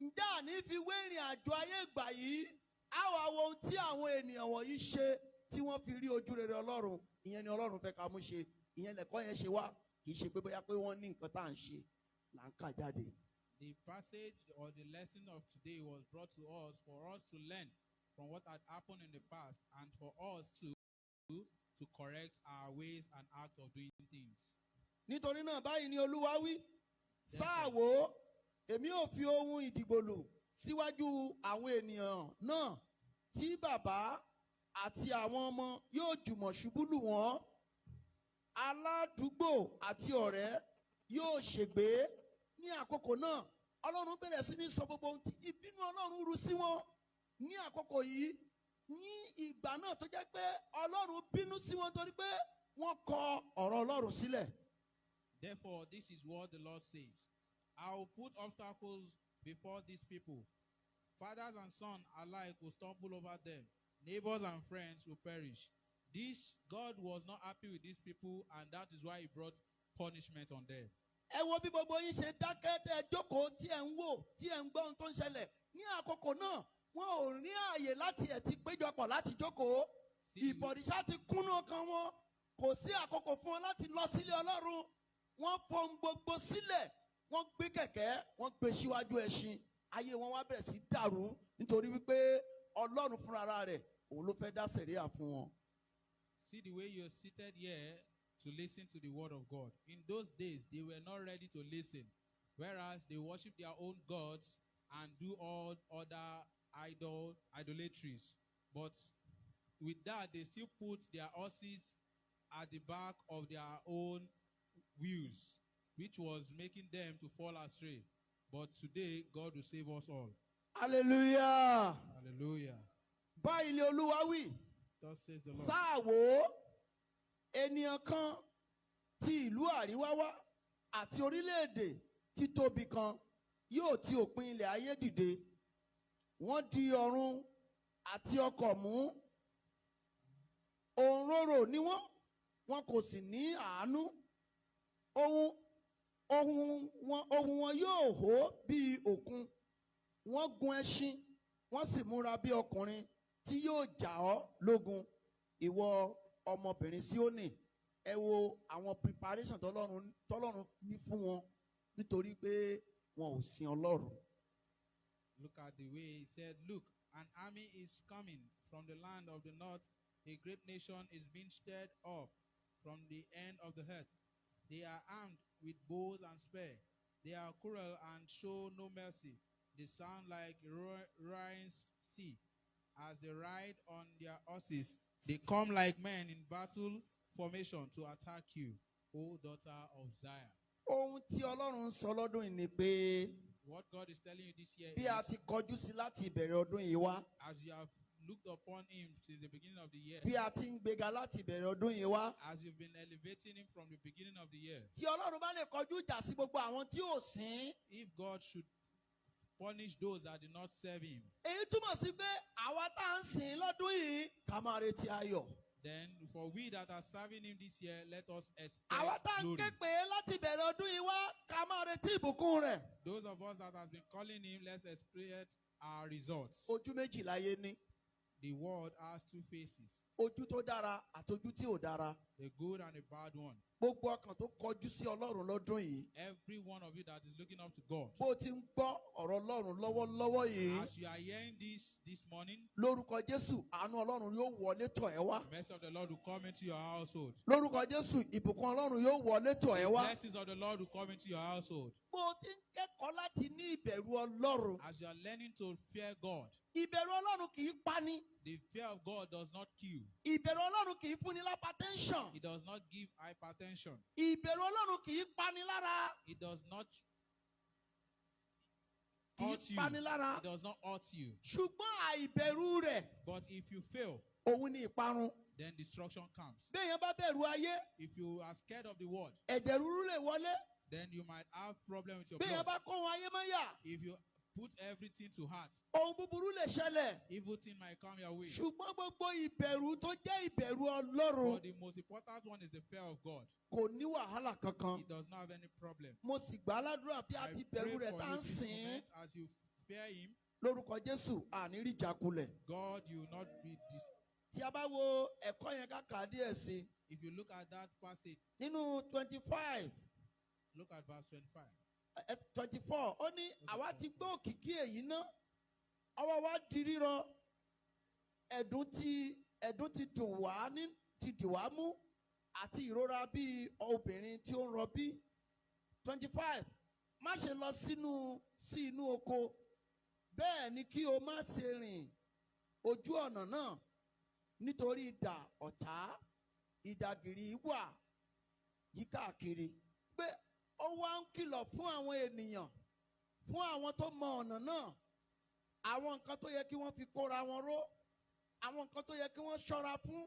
Ǹjẹ́ àní fi wé ìrìn àjò ayé ìgbà yìí, á wá wo ohun tí àwọn ènìyàn wọ̀nyí ṣe tí wọ́n fi rí ojú rere Ọlọ́run. Ìyẹn ni Ọlọ́run fẹ́ ká mú ṣe. Ìyẹn lẹ̀kọ́ yẹn ṣe wá. Kì í ṣe pé bóyá pé wọ́n ní nǹkan tá à ń ṣe là ń kà jáde. The passage or the lesson of today was brought to us for us to learn from what had happened in the past and for us to correct our ways and act of doing things. Nítorí náà, báyìí ni Olúwa wí: sáà wò ó, èmi ò fi ohun ìdìgbòlù síwájú àwọn ènìyàn náà, tí bàbá àti àwọn ọmọ yóò jùmọ̀ ṣubú lù wọ́n, aládùúgbò àti ọ̀rẹ́ yóò ṣègbé. Ní àkókò náà, Ọlọ́run bẹ̀rẹ̀ sí ní sọ gbogbo ohun tí ìbínú Ọlọ́run ru sí wọn ní àkókò yìí, ní ìgbà náà tó jẹ́ pé Ọlọ́run bínú sí wọn torí pé wọ́n kọ ọ̀rọ̀ Ọlọ́run sílẹ̀. Therefore, this is what the Lord says: I will put obstacles before these people. Fathers and sons alike will stumble over them. Neighbors and friends will perish. This God was not happy with these people, and that is why he brought punishment on them. Ẹ wo bí gbogbo yín ṣe dákẹ́, tẹ́ ẹ jókòó, tí ẹ ń wò, tí ẹ ń gbọ́ ohun tó ń ṣẹlẹ̀. Ní àkókò náà, wọn ò ní ààyè láti ẹ̀ ti péjọpọ̀ láti jókòó. See the way- Ìbọ̀rìṣà ti kúnnú ọkàn wọn. Kò sí àkókò fún wọn láti lọ sílé Ọlọ́run. Wọ́n fohun gbogbo sílẹ̀, wọ́n gbé kẹ̀kẹ́, wọ́n gbé síwájú ẹṣin. Ayé wọn wá bẹ̀rẹ̀ sí dàrú nítorí wípé Ọlọ́run fúnra rẹ̀, òun ló fẹ́ dá sẹ̀ríà fún wọn. See the way you're seated here to listen to the word of God. In those days, they were not ready to listen, whereas they worship their own gods and do all other idolatries. But with that, they still put their horses at the back of their own wheels, which was making them to fall astray. But today, God will save us all. Hallelujah. Hallelujah. Báyìí ni Olúwa wí. Thus says the Lord. Sáà wò ó, ènìyàn kan ti ìlú àríwá wá àti orílẹ̀-èdè títóbi kan yóò ti òpin ilẹ̀ ayé dìde. Wọ́n di ọ̀run àti ọkọ̀ mú. Òǹrorò ni wọ́n, wọn kò sì ní àánú. Ohùn wọn yóò hó bíi òkun. Wọ́n gun ẹṣin, wọ́n sì múra bí ọkùnrin tí yóò jà ọ́ lógun, ìwọ ọmọbìnrin Síónì. Ẹ wo àwọn preparation tọ́lọ́run ní fún wọn nítorí pé wọn ò sin Ọlọ́run. Look at the way he said, "Look, an army is coming from the land of the north. A great nation is being stirred up from the end of the earth. They are armed with bows and spear. They are cruel and show no mercy. They sound like roaring sea as they ride on their horses. They come like men in battle formation to attack you, O daughter of Zion." Ohun tí Ọlọ́run ń sọ lọ́dún yìí ni pé What God is telling you this year bí a is, ti kọjú sí láti ìbẹ̀rẹ̀ ọdún yìí wá, as you have looked upon him since the beginning of the year, bí a ti ń gbéga láti ìbẹ̀rẹ̀ ọdún yìí wá, as you've been elevating him from the beginning of the year, tí Ọlọ́run bá lè kọjú ìjà sí gbogbo àwọn tí ò sìn, if God should punish those that did not serve him, èyí túmọ̀ sí pé àwa tá à ń sìn lọ́dún yìí, ká máa retí ayọ̀. Then for we that are serving him this year, let us Àwa expect tá à ń glory. ké pè é láti ìbẹ̀rẹ̀ ọdún yìí wá, ká máa retí ìbùkún rẹ̀. Those of us that has been calling him, let's expect our results. Ojú méjì láyé ní. The world has two faces, Ojú tó dára àti ojú tí ò dára. the good and the bad one. Gbogbo ọkàn tó kọjú sí Ọlọ́run lọ́dún yìí. Every one of you that is looking up to God, Bó o ti ń gbọ́ ọ̀rọ̀ Ọlọ́run lọ́wọ́lọ́wọ́ yìí. as you are hearing this morning, Lórúkọ Jésù, àánú Ọlọ́run yóò wọlé tọ̀ ẹ́ wá. the mercy of the Lord will come into your household. Lórúkọ Jésù, ìbùkún Ọlọ́run yóò wọlé tọ̀ ẹ́ The wá. blessings of the Lord will come into your household. Bó o ti ń kẹ́kọ̀ọ́ láti ní ìbẹ̀rù Ọlọ́run. As you are learning to fear God, Ìbẹ̀rù Ọlọ́run kì í pani. the fear of God does not kill. Ìbẹ̀rù Ọlọ́run kì í fúnni lápatẹ́ńṣọ̀n. It does not give hypertension. Ìbẹ̀rù Ọlọ́run kì í pani lára. It does not Kì í hurt you. pani lára. It does not hurt you. Ṣùgbọ́n àìbẹ̀rù rẹ̀ But if you fail, òun ni ìparun. then destruction comes. Béèyàn bá bẹ̀rù ayé, If you are scared of the world, ẹ̀jẹ̀ rúrú lè wọlé. then you might have problem with your Béèyàn blood. bá kó ohun ayé mọ́yà, If you put everything to heart, ohun búburú lè ṣẹlẹ̀. evil thing might come your way. Ṣùgbọ́n gbogbo ìbẹ̀rù tó jẹ́ ìbẹ̀rù Ọlọ́run But the most important one is the fear of God. kò ní wàhálà kankan. It does not have any problem. Mo sì gbà á ládùúrà bí a I ti pray bẹ̀rù rẹ̀ for tá you ń this sìn ín. moment as you fear Him, Lórúkọ Jésù, àní rí ìjákulẹ̀. God, you will not be dis. Tí a bá wo ẹ̀kọ́ yẹn ká kà á díẹ̀ sí i. If you look at that passage, Nínú 25, look at verse 25. 24, ó ní àwa ti gbọ́ òkìkí èyí ná, ọwọ́ wa di rírọ, ẹ̀dùn ti dùn wá ní ti dì wá mú àti ìrora bíi obìnrin tí ó ń rọbí. 25, má ṣe lọ sí inú oko, bẹ́ẹ̀ ni kí o má ṣe rìn ojú ọ̀nà náà, nítorí idà ọ̀tá ìdàgìrì wà yíkáàkiri. Pé ó wá ń kìlọ̀ fún àwọn ènìyàn, fún àwọn tó mọ ọ̀nà náà, àwọn nǹkan tó yẹ kí wọ́n fi kóra wọn ró, àwọn nǹkan tó yẹ kí wọ́n ṣọ́ra fún,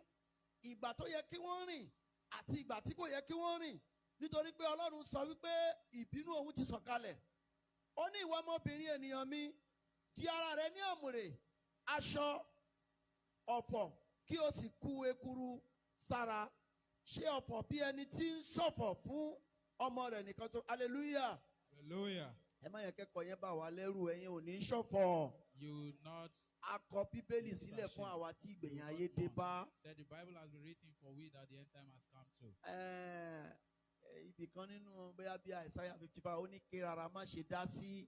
ìgbà tó yẹ kí wọ́n rìn àti ìgbà tí kò yẹ kí wọ́n rìn, nítorí pé Ọlọ́run sọ wípé ìbínú òun ti sọ̀kalẹ̀. Ó ní, ìwọ ọmọbìnrin ènìyàn mi, di ara rẹ ní àmùrè aṣọ ọ̀fọ̀, kí o sì ku ekuru sára, ṣe ọ̀fọ̀ bí ẹni tí ń ṣọ̀fọ̀ fún ọmọ rẹ̀ nìkan tó. Hallelujah. Hallelujah. Ẹ má yẹ kẹ́kọ̀ọ́ yẹn bá wa lẹ́rù, ẹ̀yin ò ní ṣọ̀fọ̀. You will not A kọ Bíbélì sílẹ̀ fún àwa tí ìgbẹ̀yìn ayé dé bá. said the Bible has been written for we that the end time has come to. Ibì kan nínú bóyá bí Àìsáyà 55, ó ní kí rárá má ṣe dá sí,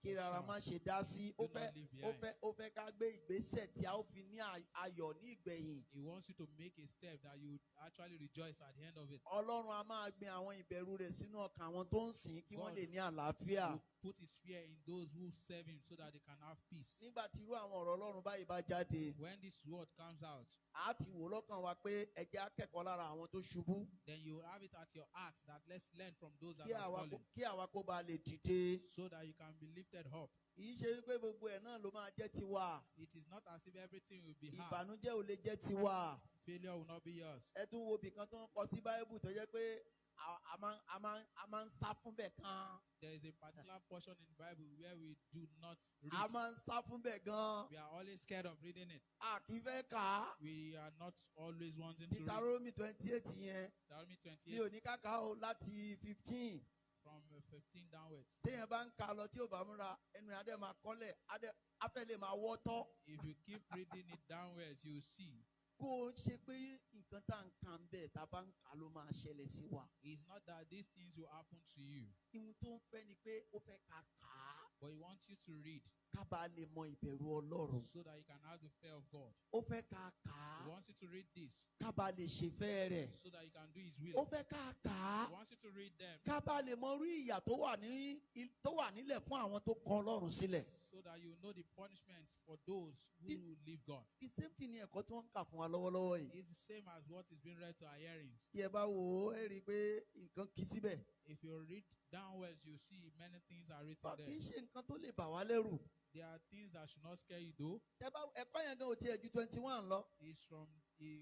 kí rárá má ṣe dá sí. Ó Do fẹ́ not leave ó behind. fẹ́ ó fẹ́ ká gbé ìgbésẹ̀ tí a ó fi ní ayọ̀ ní ìgbẹ̀yìn. He wants you to make a step that you would actually rejoice at the end of it. Ọlọ́run a máa gbin àwọn ìbẹ̀rù rẹ̀ sínú ọkàn àwọn tó ń sìn kí wọ́n God lè ní àlàáfíà. He will put his fear in those who serve him so that they can have peace. Nígbà tí irú àwọn ọ̀rọ̀ Ọlọ́run báyìí bá jáde, When this word comes out, a ti wò lọ́kàn wa pé ẹ jẹ́ á kẹ́kọ̀ọ́ lára àwọn tó ṣubú, then you will have it at your heart that let's learn from those that kí have àwa fallen kí àwa kó ba lè dìde. so that you can be lifted up. Kì í ṣe wípé gbogbo ẹ̀ náà ló máa jẹ́ tiwa. It is not as if everything will be hard. Ìbànújẹ́ ò lè jẹ́ tiwa. Failure will not be yours. Ẹ tún wo ibìkan tó ń kọ sí Báíbù tó jẹ́ pé a máa ń sá fún bẹ̀ kan. There is a particular portion in the Bible where we do not A read. máa ń sá fún bẹ̀ gan. We are always scared of reading it. A kì í fẹ́ kà á. We are not always wanting to read. Deuteronomy 28 yẹn. Deuteronomy Mi ò 28 ní ká kà ó láti 15. from 15 downwards. Téèyàn bá ń ka lọ tí ò bá múra, ẹnu ẹ̀ á dẹ̀ máa kọ́lẹ̀, á dẹ̀ á fẹ́ lè máa wọ́tọ́. If you keep reading it downwards, you will see Kó o ṣe pé nǹkan tá à ń kà ń bẹ̀ tá a bá ń kà ló máa ṣẹlẹ̀ sí wa. it's not that these things will happen to you, Ihun tó ń fẹ́ ni pé ó fẹ́ ká kà á but he wants you to read ká bá lè mọ ìbẹ̀rù Ọlọ́run. so that you can have the fear of God. Ó fẹ́ ká kà á He wants you to read this ká bá lè ṣèfẹ́ rẹ̀. so that you can do his Ó will. fẹ́ ká kà á He wants you to read them ká bá lè mọ orí ìyà tó wà nílẹ̀ fún àwọn tó kọ Ọlọ́run sílẹ̀. so that you know the punishment for those who leave God. The same thing ni ẹ̀kọ́ tí wọ́n ń kà fún wa lọ́wọ́lọ́wọ́ yìí. It's the same as what is being read to our hearings. Tí ẹ bá wò ó, ẹ rí i pé nǹkan kì í síbẹ̀. If you read downwards, you see many things are written Bá kì í there. ṣe nǹkan tó lè bà wá lẹ́rù. There are things that should not scare you though. Tẹ bá ẹ̀kọ́ yẹn gan ò tiẹ̀ ju 21 lọ. It's from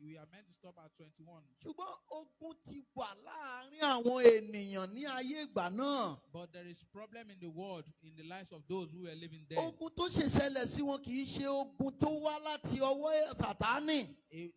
We are meant to stop at 21. Ṣùgbọ́n ogun ti wà láàárín àwọn ènìyàn ní ayé ìgbà náà. But there is problem in the world, in the lives of those who were living there. Ogun tó ṣe ṣẹlẹ̀ sí wọn kì í ṣe ogun tó wá láti ọwọ́ Sàtánì.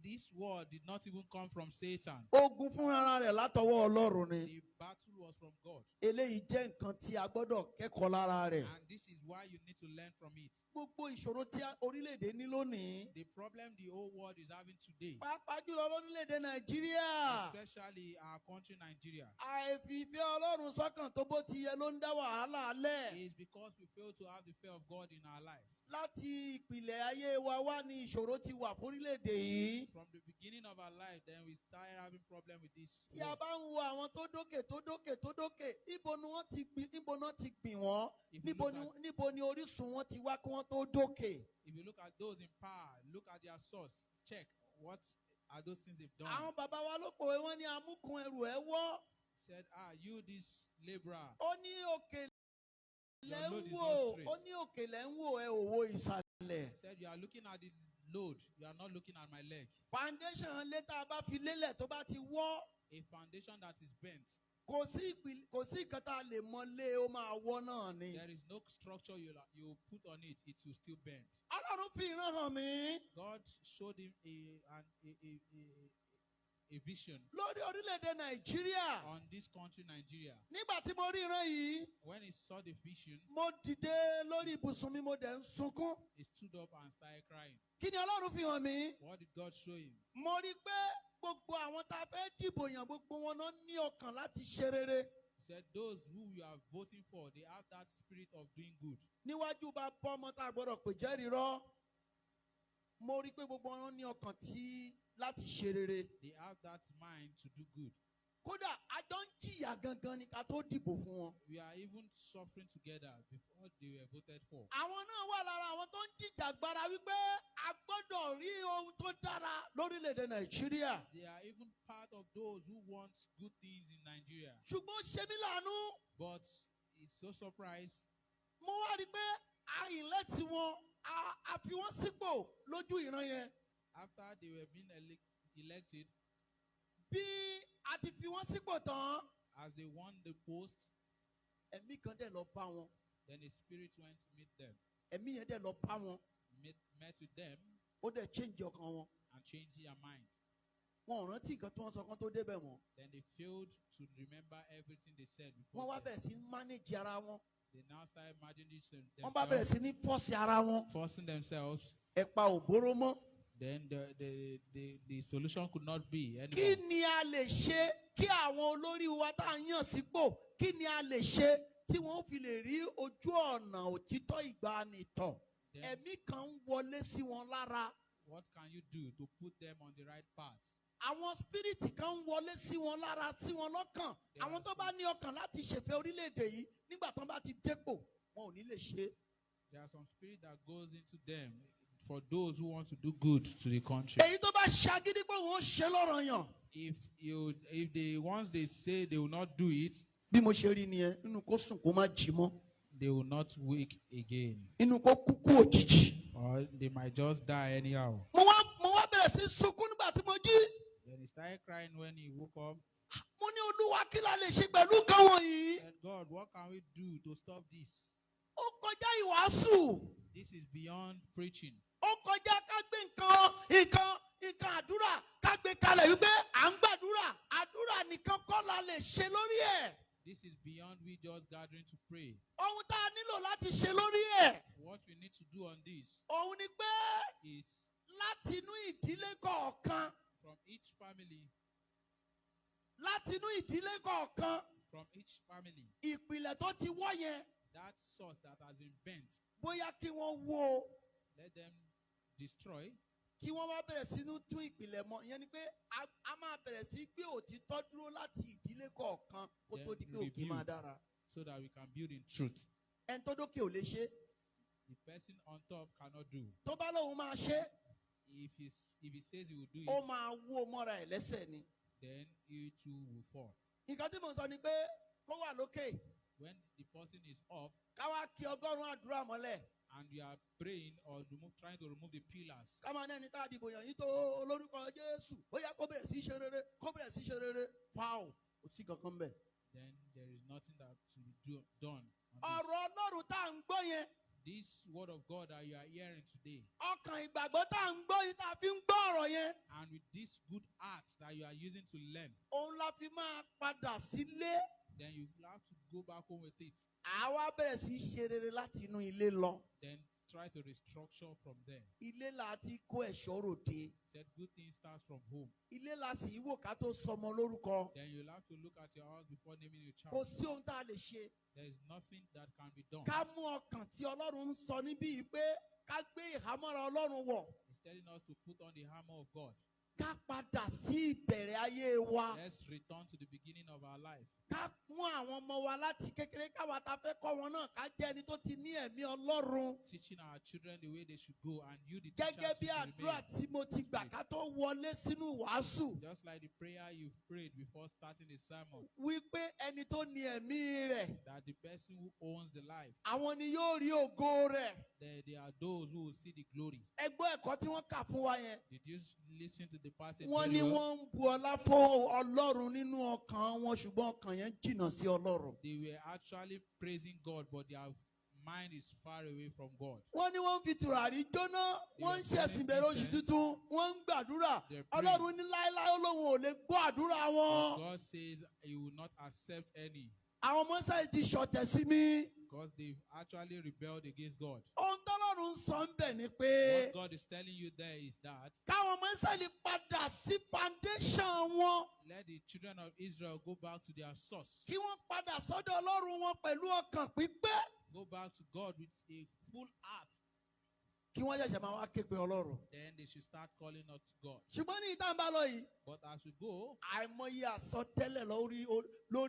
This war did not even come from Satan. Ogun fúnra rẹ̀ látọwọ́ Ọlọ́run ni. The battle was from God. Eléyìí jẹ́ nǹkan tí a gbọ́dọ̀ kẹ́kọ̀ọ́ lára rẹ̀. And this is why you need to learn from it. Gbogbo ìṣòro tí orílẹ̀-èdè ní lónìí, The problem the whole world is having today, pàápàá jùlọ lórílẹ̀-èdè Nàìjíríà, especially our country Nigeria, àìfìfẹ́ Ọlọ́run sọ́kàn tó bó ti yẹ ló ń dá wàhálà lẹ̀. is because we fail to have the fear of God in our life. Láti ìpìlẹ̀ ayé wa wá ní ìṣòro ti wà fórílẹ̀-èdè yìí. From the beginning of our life, then we started having problem with this Tí a world. bá ń wo àwọn tó dókè, tó dókè, tó dókè, níbo ni wọ́n ti gbìn, níbo náà ti gbìn wọ́n? If you Níbo look ni at, níbo ni orísun wọn ti wá kí wọ́n tó dókè? If you look at those in power, look at their source, check what are those things they've done. Àwọn bàbá wa ló pòwe, wọ́n ní amúkùn ẹrù ẹ̀ wọ́. Said, "Ah, you this laborer, Ó ní òkè your lẹ́ ń load is wò, not straight." ó ní òkè lẹ́ ń wò, ẹ ò wo ìsàlẹ̀. Said, "You are looking at the load, you are not looking at my leg." Foundation ilé tá a bá fi lélẹ̀ tó bá ti wọ́, A foundation that is bent, kò sí nǹkan tá a lè mọ lé, ó máa wọ́ náà ni. there is no structure you put on it, it will still bend. Ọlọ́run fi ìran hàn mí God showed him a, an, a vision lórí orílẹ̀-èdè Nàìjíríà. on this country, Nigeria. Nígbà tí mo rí ìran yìí, When he saw the vision, mo dìde lórí ibùsùn mi, mo dẹ̀ ń sunkún. he stood up and started crying. Kí ni Ọlọ́run fi hàn mí? What did God show him? Mo rí i pé gbogbo àwọn tá a fẹ́ dìbò yàn, gbogbo wọn náà ní ọkàn láti ṣe rere. He said, "Those who you are voting for, they have that spirit of doing good." Níwájú bá bọ́ ọmọ tá a gbọ́dọ̀ pè jẹ́rìí rọ́, mo rí i pé gbogbo wọn ní ọkàn tí láti ṣe rere. They have that mind to do good. Kódà a jọ ń jìyà gangan ni ká tó dìbò fún wọn. We are even suffering together before they were voted for. Àwọn náà wà lára àwọn tó ń jìjàgbara wípé a gbọ́dọ̀ rí ohun tó dára lórílẹ̀‐èdè Nàìjíríà. They are even part of those who want good things in Nigeria. Ṣùgbọ́n ó ṣe mí láàánú, But it's so surprised. mo wá rí i pé a elect wọn, a fi wọ́n sípò lójú ìran yẹn. After they were being elected, Bí a ti fi wọ́n sípò tán, as they won the post, ẹ̀mí kan dẹ̀ lọ bá wọn. then the spirit went to meet them, Ẹ̀mí yẹn dẹ̀ lọ bá wọn. met with them Ó dẹ̀ change ọkàn wọn. and changed their mind. Wọn ò rántí nǹkan tí wọ́n sọ kán tó débẹ̀ mọ́. Then they failed to remember everything they said before. Wọ́n wá Then. bẹ̀rẹ̀ sí ní manage ara wọn. They now started imagining Wọ́n bá bẹ̀rẹ̀ themselves, sí ní force ara wọn. forcing themselves. Ẹ̀pa òbóró mọ́. Then the solution could not be Kí anymore. ni a lè ṣe kí àwọn olórí wa tá à ń yàn sípò, kí ni a lè ṣe tí wọ́n ó fi lè rí ojú ọ̀nà òtítọ́ ìgbàanì tọ̀? Then Ẹ̀mí kan ń wọlé sí wọn lára. what can you do to put them on the right path? Àwọn spirit kan ń wọlé sí wọn lára, sí wọn lọ́kàn. Àwọn tó bá ní ọkàn láti ṣèfẹ́ orílẹ̀-èdè yìí, nígbà tó bá ti dépò, wọn ò ní lè ṣe é. There are some spirit that goes into them for those who want to do good to the country. Èyí tó bá ṣagídí pé òun ó ṣe lọ́rọ̀ yàn, If they once they say they will not do it, bí mo ṣe rí nìyẹn, nínú kó sùn kó má jí mọ́, they will not wake again, nínú kó kúkú òjijì. or they might just die anyhow. Mo wá bẹ̀rẹ̀ sí sunkún nígbà tí mo jí. Then he started crying when he woke up. Mo ní, "Olúwa, kí la lè ṣe pẹ̀lú nǹkan wọ̀nyí?" Said, "God, what can we do to stop this?" Ó kọjá ìwàásù. This is beyond preaching. Ó kọjá ká gbé nǹkan àdúrà, ká gbé kalẹ̀ wípé à ń gbàdúrà. Àdúrà nìkan kọ́ la lè ṣe lórí ẹ̀. This is beyond we just gathering to pray. Ohun tá a nílò láti ṣe lórí ẹ̀, What we need to do on this òun ni pé is láti inú ìdílé kọ̀ọ̀kan, from each family, láti inú ìdílé kọ̀ọ̀kan, from each family, ìpìlẹ̀ tó ti wọ́ yẹn, that source that has been bent, bóyá kí wọ́n wó o, let them destroy, kí wọ́n wá bẹ̀rẹ̀ sí ní tún ìpìlẹ̀ mọ́. Ìyẹn ni pé a máa bẹ̀rẹ̀ sí gbé òtítọ́ dúró láti ìdílé kọ̀ọ̀kan kó tó di pé òkè Then máa rebuild. dára. So that we can build in truth. Ẹni tó dókè ò lè ṣe. The person on top cannot do. Tó bá lóun máa ṣe, If he says he will do ó it, máa wó mọ́ra ẹ̀ lẹ́sẹ̀ ni. Then he too will fall. Nǹkan tí mò ń sọ ni pé kó wà lókè, When the person is up ká wá kí 100 àdúrà mọ́lẹ̀. And you are praying or trying to remove the pillars. Ká máa ní ẹni tá a dìbò yàn yín tó olórúkọ Jésù, ó yá, kó bẹ̀rẹ̀ sí í ṣe rere, kó bẹ̀rẹ̀ sí í ṣe rere. Fáwọ̀ kò sí kankan bẹ́ẹ̀. Then there is nothing that to be done on this. Ọ̀rọ̀ Ọlọ́run tá à ń gbọ́ yẹn, This word of God that you are hearing today, ọkàn ìgbàgbọ́ tá à ń gbọ́ yìí, tá a fi ń gbọ́ ọ̀rọ̀ yẹn, and with this good heart that you are using to learn, òun la fi máa padà sílé. Then you have to go back home with it. Àwa bẹ̀rẹ̀ sí í ṣe rere láti inú ilé lọ. Then try to restructure from there. Ilé la ti kó ẹ̀ṣọ́ ròde. Said good things starts from home. Ilé la sì wò ká tó sọmọ lórúkọ. Then you'll have to look at your house before naming your Kò child. sí ohun tá a lè ṣe. There is nothing that can be done. Ká mú ọkàn tí Ọlọ́run ń sọ níbí yìí pé ká gbé ìhámọ́ra Ọlọ́run wọ̀. He's telling us to put on the armor of God. Ká padà sí ìbẹ̀rẹ̀ ayé wa. Let's return to the beginning of our life. Ká mú àwọn ọmọ wa láti kékeré, káwa ta fẹ́ kọ́ wọn náà, ká jẹ́ ẹni tó ti ní ẹ̀mí Ọlọ́run. Teaching our children the way they should go, and you, the teacher, Gẹ́gẹ́ bí should àdúrà remain. tí mo ti gbà ká tó wọlé sínú wàásù, Just like the prayer you've prayed before starting the sermon, wípé ẹni tó ní ẹ̀mí rẹ̀, that the person who owns the life, àwọn ni yóò rí ògo rẹ̀. there are those who will see the glory. Ẹ gbọ́ ẹ̀kọ́ tí wọ́n kà fún wa yẹn. Did you listen to the passage Wọ́n very ní well? wọ́n ń bu ọlá fún Ọlọ́run nínú ọkàn wọn, ṣùgbọ́n ọkàn yẹn jìnnà sí Ọlọ́run. They were actually praising God, but their mind is far away from God. Wọ́n ní wọ́n ń fi tùràrí jóná, wọ́n ń ṣẹ̀sìn bẹ̀rẹ̀ oṣù tuntun, wọ́n ń gbàdúrà. They're praying. Ọlọ́run ní láéláé, ó lóun ò lè gbọ́ àdúrà wọn. But God says He will not accept any Àwọn ọmọ sáyé ti ṣọ̀tẹ̀ sí mi. because they've actually rebelled against God. Ohun tọ́lọ́run ń sọ ń bẹ̀ ni pé What God is telling you there is that káwọn ọmọ Ísírẹ́lì padà sí foundation wọn, let the children of Israel go back to their source. kí wọ́n padà sọ́dọ̀ Ọlọ́run wọn pẹ̀lú ọkàn pípé, Go back to God with a full heart. kí wọ́n ṣẹ̀ṣẹ̀ máa wá ké pe Ọlọ́run. Then they should start calling out to God. Ṣùgbọ́n ní ìta ń bá lọ yìí, But as we go, àìmọye àsọtẹ́lẹ̀ lórí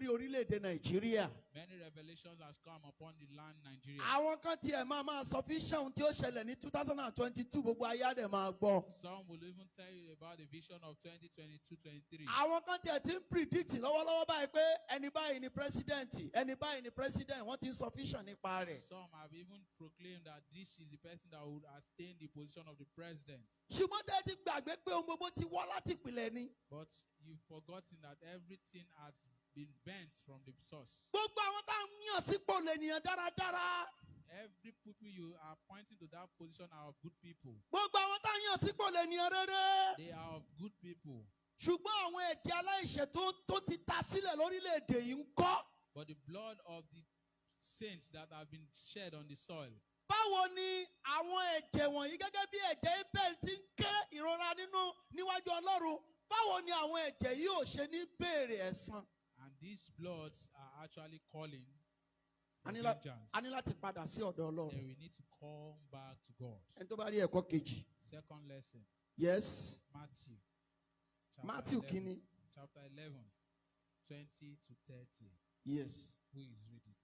orílẹ̀-èdè Nàìjíríà. Many revelations has come upon the land Nigeria. Àwọn kan tiẹ̀ máa sọ vision tí ó ṣẹlẹ̀ ní 2022, gbogbo ayé á dẹ̀ máa gbọ́. Some will even tell you about the vision of 2022-23. Àwọn kan tiẹ̀ ti ń predict lọ́wọ́lọ́wọ́ báyìí pé ẹni báyìí ni president, ẹni báyìí ni president, wọ́n ti ń sọ vision nípa rẹ̀. Some have even proclaimed that this is the person that would attain the position of the president. Ṣùgbọ́n tẹ́ ẹ ti gbàgbé pé ohun gbogbo ti wọ́ láti ìpìlẹ̀ ni. But you've forgotten that everything has been bent from the source. Gbogbo àwọn tá à ń yàn sípò lènìyàn dáradára. Every people you are pointing to that position are of good people. Gbogbo àwọn tá à ń yàn sípò lènìyàn rere. They are of good people. Ṣùgbọ́n àwọn ẹ̀jẹ̀ aláìṣẹ̀ tó ti ta sílẹ̀ lórílẹ̀‐èdè yìí ń kọ́. But the blood of the saints that have been shed on the soil, Báwo ni àwọn ẹ̀jẹ̀ wọ̀nyí, gẹ́gẹ́ bí ẹ̀jẹ̀ Abel ti ń ké ìrora nínú níwájú Ọlọ́run, báwo ni àwọn ẹ̀jẹ̀ yìí ò ṣe ní béèrè ẹ̀san? And these bloods are actually calling for vengeance. A ní láti padà sí ọ̀dọ̀ Ọlọ́run. Then we need to come back to God. Ẹni tó bá rí ẹ̀kọ́ kejì. Second lesson, Yes. Matthew. Chapter Matthew 11, kínní. Chapter 11, 20 to 30. Yes. Who is reading?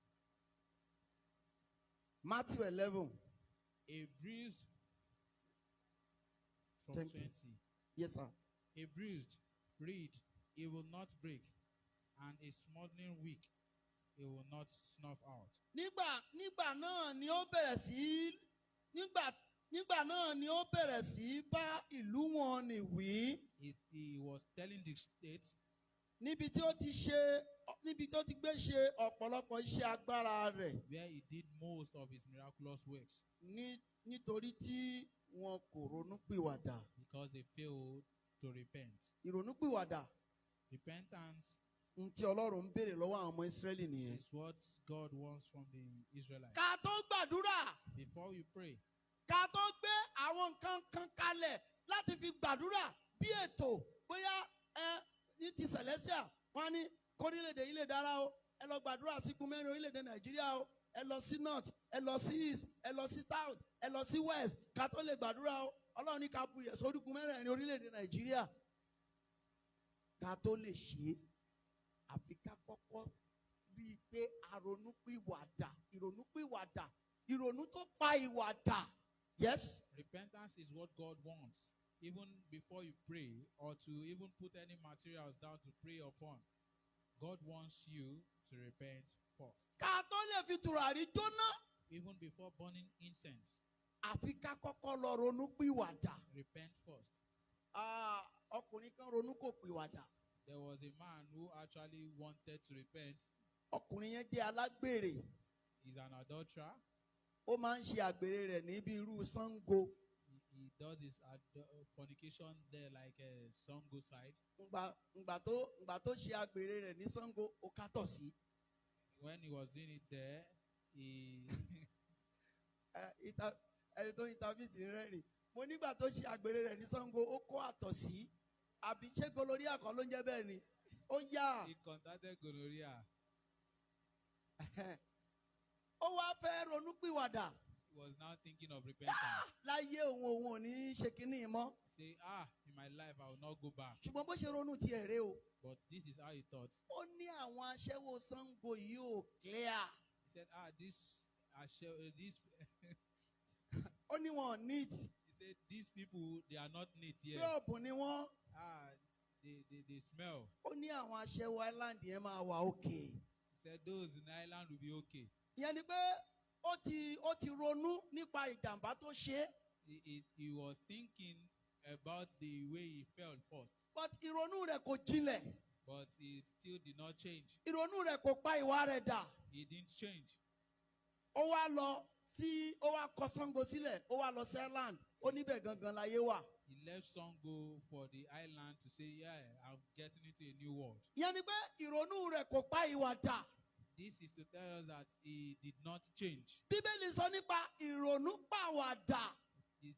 Matthew 11. A bruised from Thank you. 20. Yes, sir. A bruised reed he will not break, and a smoldering wick he will not snuff out. Nígbà náà ni ó bẹ̀rẹ̀ sí nígbà náà ni ó bẹ̀rẹ̀ sí bá ìlú wọn nì wí, He was telling the state níbi tí ó ti gbé ṣe ọ̀pọ̀lọpọ̀ iṣẹ́ agbára rẹ̀, where he did most of his miraculous works nítorí tí wọn kò ronúpìwàdà. Because they failed to repent. Ìrònúpìwàdà, Repentance ohun tí Ọlọ́run ń béèrè lọ́wọ́ àwọn ọmọ Ísírẹ́lì nìyẹn. Is what God wants from the Israelites. Ká tó gbàdúrà, Before we pray, ká tó gbé àwọn nǹkan kan kalẹ̀ láti fi gbàdúrà bí ètò, bóyá ẹ ní ti Celestial, wọn á ní kórílẹ̀-èdè yìí lè dára o, ẹ lọ gbàdúrà sí igun mẹ́rin orílẹ̀-èdè Nàìjíríà o, ẹ lọ sí north, ẹ lọ sí east, ẹ lọ sí south, ẹ lọ sí west. Ká tó lè gbàdúrà o, Ọlọ́run ní ká buyẹ̀ sórígun mẹ́rẹ̀ẹ̀rin orílẹ̀-èdè Nàìjíríà, ká tó lè ṣe é, àfi ká kọ́kọ́ rí i pé àrònúpìwàdà, ìrònúpìwàdà, ìrònú tó pa ìwàdà. Yes. Repentance is what God wants. Even before you pray or to even put any materials down to pray upon, God wants you to repent first. Ká tó lè fi tùràrí jóná, Even before burning incense, Àfi ká kọ́kọ́ lọ ronú pìwàdà. Repent first. Ah, ọkùnrin kan ronú kò pìwàdà. There was a man who actually wanted to repent. Ọkùnrin yẹn jẹ́ alágbèrè. He's an adulterer. Ó máa ń ṣe àgbèrè rẹ̀ níbi irú Ṣàngó. He does his fornication there like a Sango side. Ngbà tó ṣe àgbèrè rẹ̀ ní Ṣàngó, ó kátọ̀ sí. When he was doing it there, he Ẹni tó interview ti rẹ́rìn. Mo nígbà tó ṣe àgbèrè rẹ̀ ní Ṣàngó, ó kó àtọ̀ sí. Àbí ṣé gonorrhea kan ló ń jẹ́ bẹ́ẹ̀ ni? Ó yá. He contacted gonorrhea. Ó wá fẹ́ ronúpìwàdà. He was now thinking of repentance. Láyé òun, òun ò ní í ṣe kínní mọ́. Say, "Ah, in my life I will not go back." Ṣùgbọ́n bó ṣe ronú tiẹ̀ rèé o. But this is how he thought. Ó ní àwọn aṣẹ́wó Ṣàngó yìí ò clear. He said, "Ah, this this." Ó ní wọn ò neat. He said, "These people, they are not neat Pé here. ọ̀bùn ni wọ́n. Ah, they smell." Ó ní àwọn aṣẹ́wó island yẹn máa wà okay. He said, "Those in island will be okay." Ìyẹn ni pé ó ti ronú nípa ìjàmbá tó ṣe é. He was thinking about the way he felt first, But ìrònú rẹ̀ kò jinlẹ̀. But he still did not change. Ìrònú rẹ̀ kò pa ìwà rẹ̀ dà. He didn't change. Ó wá kọ Ṣàngó sílẹ̀, ó wá lọ sí island, ó níbẹ̀ gangan láyé wà. He left Sango for the island to say, "Yeah, I'm getting into a new world." Ìyẹn ni pé ìrònú rẹ̀ kò pa ìwà dà. This is to tell us that he did not change. Bíbélì sọ nípa ìrònú pàwàdà. He